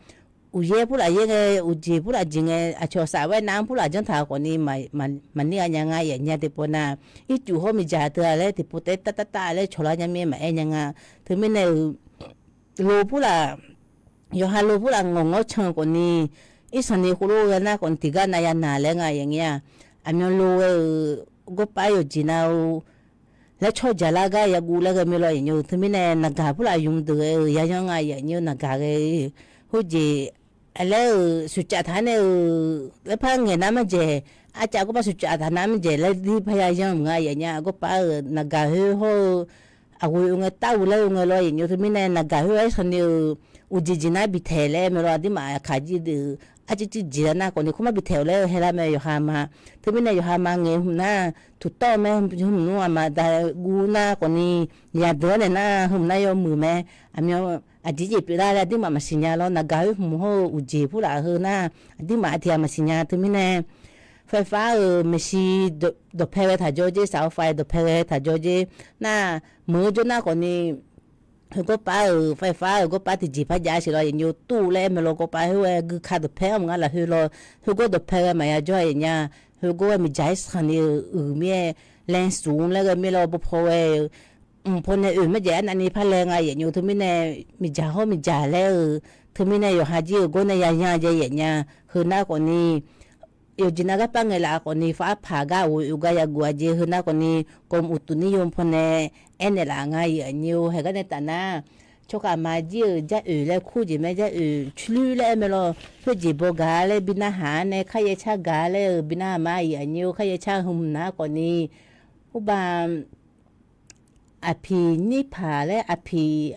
uqyaer purlaf yaer ngae, uqjeq purlaf jeq ngae, aqcawq saf-aer nar-anr purlaf janr taq khawfni maqnir gha nya nga yaef nya. Tiqpov nav ircuf hawr miqdzaq teu-a laer tiqpov taef-aer tav tav tav laer cawqlar nya mir-aer maqaer nya nga. Teumirnae-euq lo purlaf, yawqha lo purlaf ngawq ngawr can khawfni, irsanq ni khoerlof ghae nar khawfni tiqgar nav ya naq laer nga yaef nya. Aqmyan lo ghae-euq gawrpav yawqjeq nav-eu laer tsawrjaq lar gar yaguv laer ghae mae lawr yaef nya-eu. Teumirnae naqgaq purlaf ymq deuq ghae-euq yayan nga yaef nya-eu naqgaq ghae-eu. Khoerjeq laer-euq suqcaf taq nae-euq laer par ngaeq nar marjaeq, arcav gawrpav suqcaf taq nar marjaeq laer dir parya yanr mq nga yaef nya. Gawrpav-euq naqgaq khoer hawr-eu aqghoe oe ngae taf-eu laer oe ngae lawr yaef nya. Teumirnae naqgaq khoer-aer sanni-euq uqjeq jeq nar bitaeq laer mae lawr. Aqduimaf aqkaq jir deuq arcuiv cuir jeq lar nar khawfni khoermar bitaeq-awq laer-eu haelar mae yawqha ma. Teumirnae yawqha ma ngaeq hmq nar tuqtawv mae, hmq nmr aqma da guv nar khawfni yadeuq-anr nae nar hmq nar yawmuiq mae. Aqmyan aqjeq jeq pyeuflar laer aqduimaf maqsiq nya lawr. Naqgaq khoer hmq hawr-eu uqjeq purlaf heu nar aqduimaf aqtiq ghaq maqsiq nya. Teumirnae ไฟฟ้า-euq maeqshi dawqpae ghae taq jawr jer, เสาไฟ dawqpae ghae taq jawr jer. Nar meuq-eu jawr nar khawfni heugawr pav-euq ไฟฟ้า-euq gawrpav tiqjeq par jav-a siq lawr yaef nya-or. Tuv laer aer mae lawr, gawrpav khoer ghae guika dawqpae-anr mq nga lafkhoer lawr, heugawr dawqpae ghae maqya jawr-a yaef nya. Heugawr ghae miqdzaq-aer sanq ni-euq uiq mir-aer laersmq laer ghae mir lawr, bawpaw ghae mq paw nae oeq marjaeq arnavni par laer nga yaef nya-or. Teumirnae miqdzaq hawr miqdzaq laer-euq teumirnae yawqha jir-euq gawr nae yayan jae yaef nya. Heu nar khawfni Yawqjeq nav garpar ngaeqlaf khawfni, far arpaq gar ghof-eu gar yaguv-a jeq heu nar khawfni, กรมอุตุนิยม pawnae aernaeq laf nga. Iq aqnyir-or, haeq gar nae taf nar, tsawrkhav ma jir-euq jaroeq laer kur jeq mae, jaroeq curluir laer aer mae lawr. Khoerjeq baw gaq laer bi narhaq-ar nae, kharyaer car gaq laer-euq bi narhaq ma. Iq aqnyir-or, kharyaer car heu hmq nar khawfni, urba aqpiq nyirpaq laer aqpiq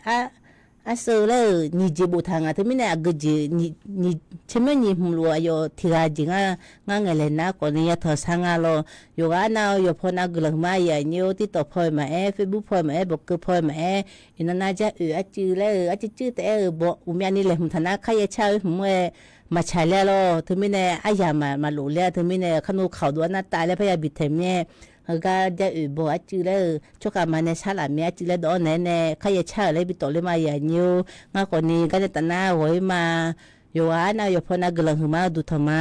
arseuv laer-euq nyiq jeq boftaq nga. Teumirnae aqgeu jeq, teumirnae nyiq hmq lof-eu aqyawf tiq ghaq jeq ngar, ngar ngaeqlaeq nar khawfni yatanq sar nga lawr. Yawqghaq arnav-eu yawqpaw nav guiqlanq huiqma. Iq aqnyir-or, TikTok paw-eu maqaer, Facebook paw-eu maqaer, bawqkeuv paw-eu maqaer, iqnan nar jaroeq arcuiv laer-euq arcuiv cuiv taef-aer-euq baw uqmyavni laeqhmq taq nar, kharyaer car-eu hmq-aer maqtsaq ler-a lawr. Teumirnae aryamq maqlof ler-a. Teumirnae kharnoeq kawq dov-ar nar tav laer parya biftaq mir-aer, heugar jaroeq baw arcuiv laer-euq tsawrkhav ma nae sharlaf mir arcuiv laer dawv-awr naeq-aer nae, kharyaer car-euq laer bi tawfler ma. Iq aqnyir-or, ngar khawfni gar nae taf nar ghawq-ir ma. Yawqghaq arnav-eu yawqpaw nav guiqlanq huiqma-eu duqtanq ma.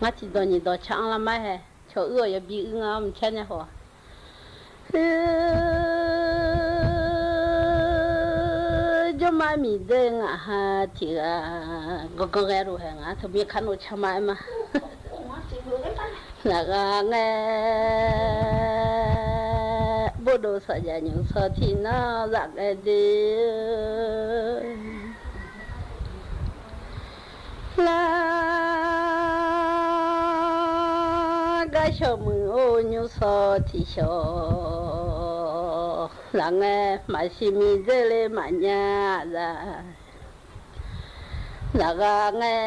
Ngar tiqdawq nyiq dawq ca-anr lar mar hae. Cawq uir-awq yawbi uir nga-awr mqcar nya haw. Heu, jawrma miqdzer ngaq ha tiq ghaq ganr ganr ghae lof hae, ngaq teu mir kar nov car ma aer ma. Lafghaq ngae, bordov saqjaq nymq saw tiqnan zaq ngae de. Lar gar shawq muiq-or nymr saw tiqshawq. Laf ngae maqsiq miqdzer le maqnya za. Lafghaq ngae,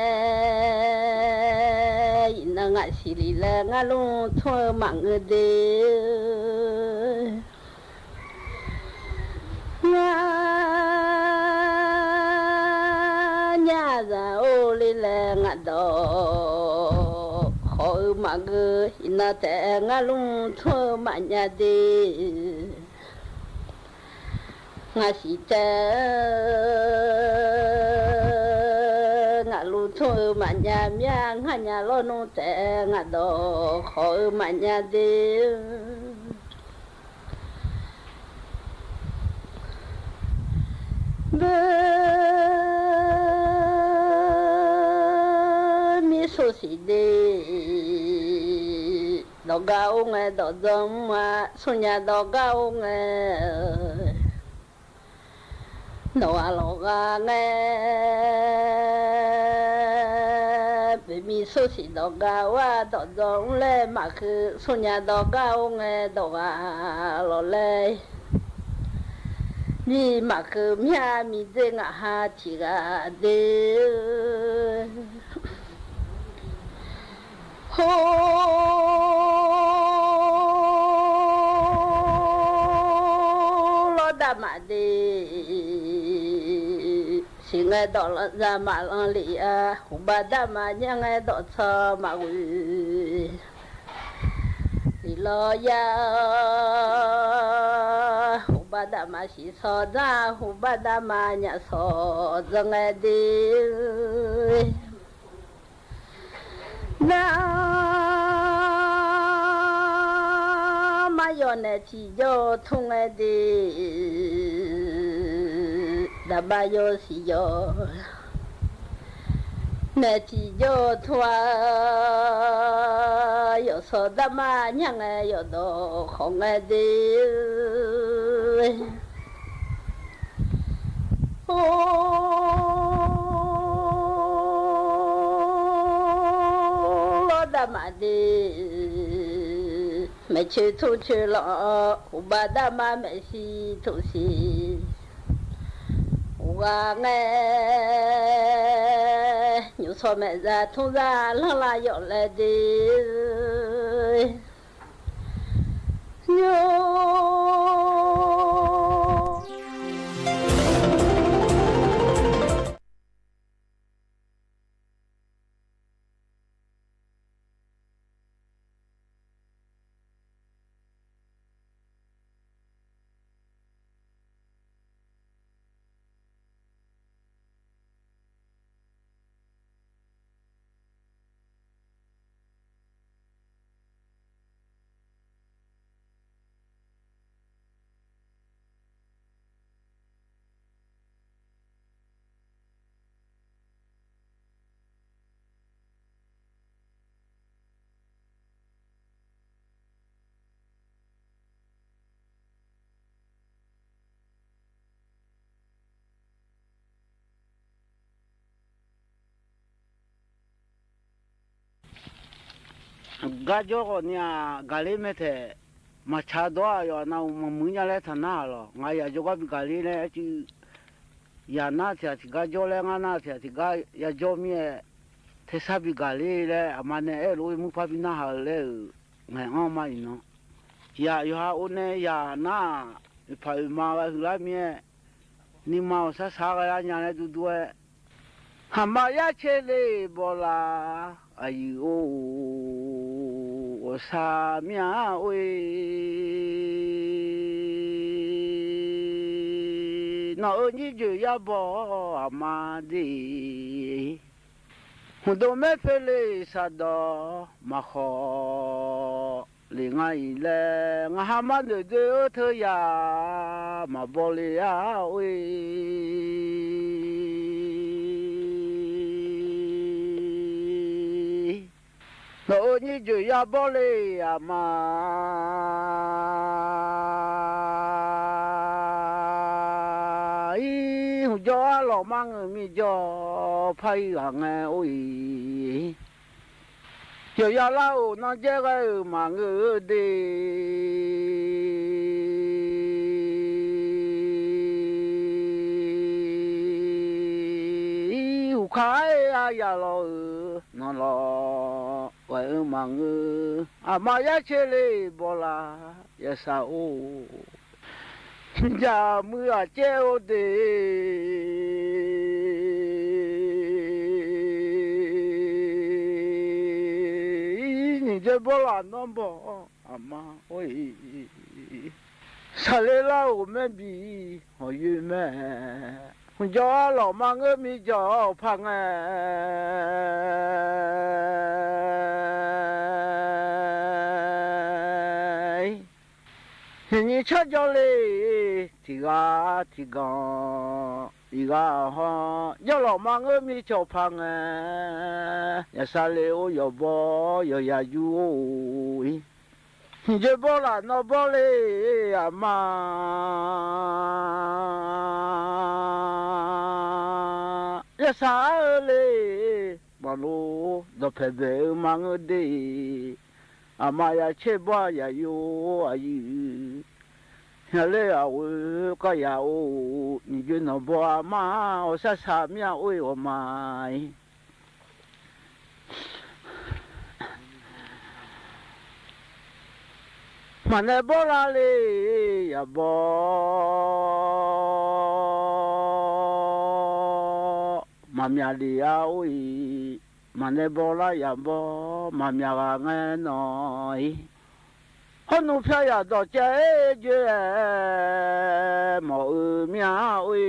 iqnan ngaq siqli laer ngar lmr tmr-eu maqngeur de. Ngar nyazaq-or le laer ngaq dawq khawf-eu maqngeur, iqnan taef-aer ngar lmr tmr-eu maqnya de. Ngaq siq taef-eu ngaq lmr tmr-eu maqnya mir-a, ngar nya lawrnmr taef-aer ngaq dawq khawf-eu maqnya de. Beu mir sosiq de, dawqgar or ngae dawqdzanr mr-a, smrnya dawqgar or ngae. Nawq-aq lawqghaq ngae, beuqmir sosiq dawqgar or-aq dawqdzanr mr laer maqkeuv, smrnya dawqgar or ngae dawqghaq lawq laer. Mir maqkeuv mir-a, miqdzer ngaq ha tiq ghaq de. Hor, lawr daq maqde. Siq ngae dawq lanq za maqlanq lef-a, huqbav daq maqnya ngae dawqtsanq maqghoe. Iqlawr ya, huqbav daq maqsiq sawq dzanr, huqbav daq maqnya sawq dzanr ngae de. Nar, mar yawq naeq tiqjawr tmr ngae de. Daqbav yawsiq yawq naeq tiqjawr tmr-a, yawqsawq darmar nyar ngae yawqdawq khawf ngae de. Or, lawr daq maqde. Maeqcoeq tmrcoeq lanq, uqbav darma maeqshi tmrsiq, uqghaq ngae, nymq shawq maeqzaq tmrzar lanrlav yawf laer de nymr. Garjawr khawf ni-aq, gaqler mae taeq. Maqtsaq dawr-aq, yawf aqnav uq maqmuiq nya laer taqnar-aq lawq. Ngaq yaq jawrgar bi gaqler laer arcuiv, yaq nar tiq ghaq tiqgar jawr laer, ngar nar tiq ghaq tiqgar yajawr mir-aer, tersar bi gaqler laer aqma nae aer-eu lof-aer muirpar bi narhaq-eu laer-euq ngaeq-anr ma iqnan. Tiq ghaq yawqha or nae yaq nar-aq, oeqpaq oeqma gha huiqlar mir-aer, nuima awqsar sar ghae lar nya laer durdur-aer, haqma yar caer le bawlaf aqyuif or, awqsar mir-a or-e. Nawq-euq nyir joeq yar baw aqma de. Hmqdov maer poe le saqdawq maqkhawf le nga-iq laer, ngaq ha mar noeq doe-eu teu yaq maqbaw le-a or-e. Nawq-euq nyir joeq yar bawr le aqma. Ir hmq jawr arlawq mar ngeur mir jawr par-ir ghaq ngae or-iq. Yawqya lar-euq nanrjaer ghae-euq maqngeur-eu de. Ir uqkaq-aer aryaq lawq-euq nanqlawq ghae-eu maqngeur. Aqma yar caer le bawlaf yasaq or. Jaq muiq-aq caer-eu de. Nyiq dzae bawrlaf nanr baw aqma or-iq. Saqler lar-euq maer bi hawq yoer mae. Hmq jawr arlawq mar ngeur mir jawr-awr paq ngae. Nyiq nyiq tsar jawr le tiq ghaq tiq ganq, iq ghaq haw jawrlawq mar ngeur mir cawq paq ngae. Yaqsar le or yawqbaw yawqya yur or-iq. Nyiq dzae bawrlaf nawr bawr le aqma. Yasaq ar-eu le maqlof dawqpaeq baeq-eu mar ngeur de. Aqma ya caer bawr-a yaq yur aqyuif. Hyaler aqghoe kar ya or-iq. Nyiq dzae nawq baw aqma-aq awqsar saq mir-a or-iq ghawqma-iq. Maqnae bawrlar le yaq baw. Maqmyaq le-a or-iq. Maqnae bawrlar yaq baw. Maqmyaq ghaq ngae nawq-iq. Hawrnmr pyar yaq dawqcaev-aer joe-aer mawf-eu mir-a or-iq.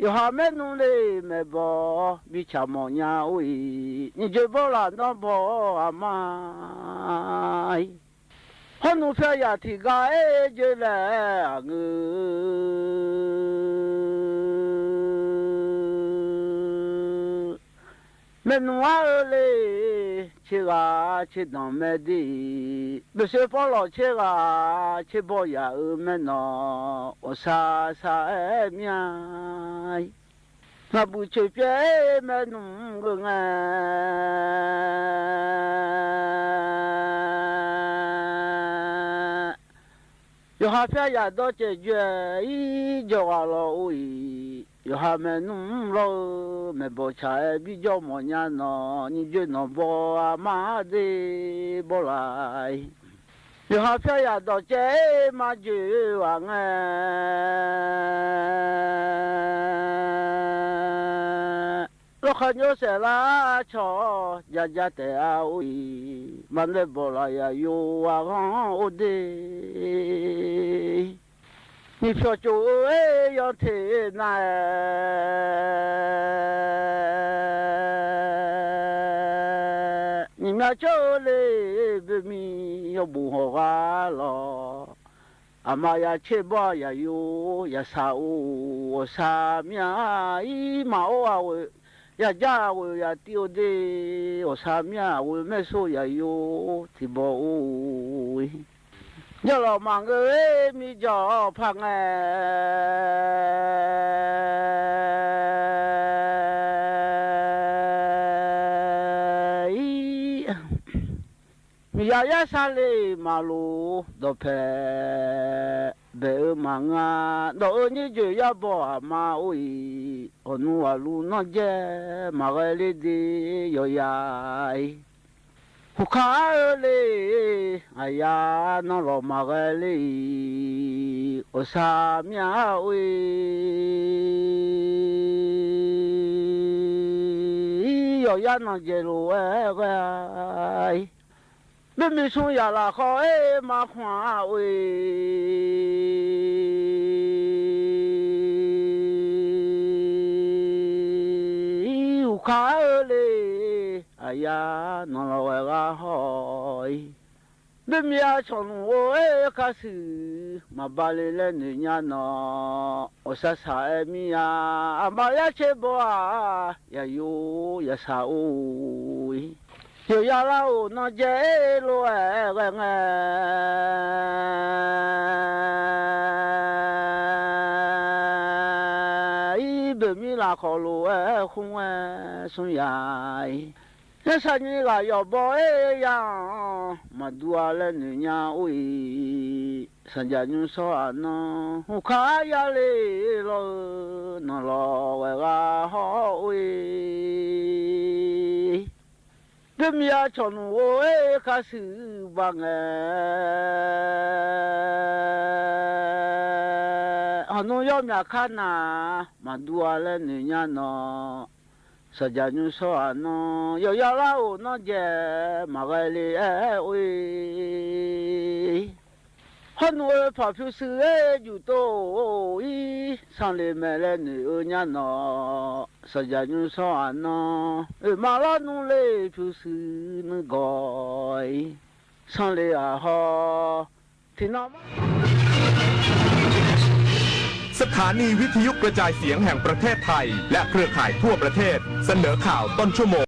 Yawqha maernmr le maeqbaw bi tsaq mawf nya or-iq. Nyiq dzae bawrlaf nawr baw aqma-iq. Hawrnmr pyar yaq tiq gar-aer joe laer aqngeur. Maernmr ar-eu le, tser ghaq tser danq mae de. Boeqsoe pawrlawq tser ghaq tser baw yaq-eu maernawq awqsar sar-aer mir-a. Ngaqbuq coeqpyaev-aer maernmr-eu ngae, yawqha pyar yaf dawr caev joe-ir jawrghaq lawq-or-iq, yawqha maernmr lawr-eu maeqbawq tsaq-aer bijawr mawfnya nawq, nymrjoe nawq baw-a mar de bawrlaf-ir. Yawqha pyar yaf dawq caev-aer marjoe-eu ghaq ngae, lawrkhav nymr saef lar cawq-awr jaja taef-a or-iq, maqnae bawq laf yaf yo aqghanr or de. Nyiq pyawq cof-eu-aer yanteq nar-aer, nyiq myav cawr-eu le boeqmir yawbof hawq ghar lawq. Aqma ya tser bawr-a yaf yo yaf saq-or, ghawqshaq mir-a-ir maqor ghaq ghoe, yajar ghaq ghoe yaf tiv-eu de, ghawqshaq mir-a ghaq ghoe maersor yaf yo tiqbaw or-ir. Jawrlawq maqngeur-aer mirjawq paq ngae, ir, miqya yar sar le-iq maqloq dawqpae baef-eu maqngeur-a. Dawq-eu nyir joeq yar baw aqma or-iq, hawq nmr ghaq luf nanr jae maqghae ler de yawqya-ir. Huqkaq-ar-eu le, aqyar nanlawq maqghae ler-iq, ghawqshaq mir-a or-ir, yawqya nanqjaeq lof-aer ghae-a-ir. Boermir smr yaf lafkhawf-aer maqkhmq-a or-ir, huqkaq-ar-eu le, aqyar nanlawq ghae ghar hawr-ir. Boermir-a cawq nmr or-aer kasuiq maqba le laer noeq nya nawq, ghawqshaq shaq-aer mir-a, aqma yar tser baw-aq, yaf yo yaf saq or-ir. Yawqya lar-or nanqjaeq-aer lof-aer ghae ngae, ir boermir lafkhawf lof-aer khmr-aer smr yaf-ir. Yarsaq nyir ghaq yawf baw-aer ya-anr maqdur-a laer noeq nya or-ir, sanqjaq nymr shawr-aq nanr huqkaq-ar yar le lawr-eu nanlawq ghae ghar hawr or-ir. Boermir-a cawq nmr or-aer kasuiq ba ngae, hawq nmr yawr myaq kar na maqdur-a laer noeq nya nawq, sanqjaq nymr shawr-aq nanr yawqya lar-or nanqjaeq maqghae le-aer or-ir. Hawr nmr-eu paq pyurshuir-aer juq tov-or-ir, sanqle mae laer noeq-eu nya nawq, sanqjaq nymr shawr-aq nanr oeqma lar nmr le pyurshuir nuigawr-ir. Sanqle-aq hawr tiqnan สถานีวิทยุกระจายเสียงแห่งประเทศไทย และเครือข่ายทั่วประเทศ เสนอข่าวต้นชั่วโมง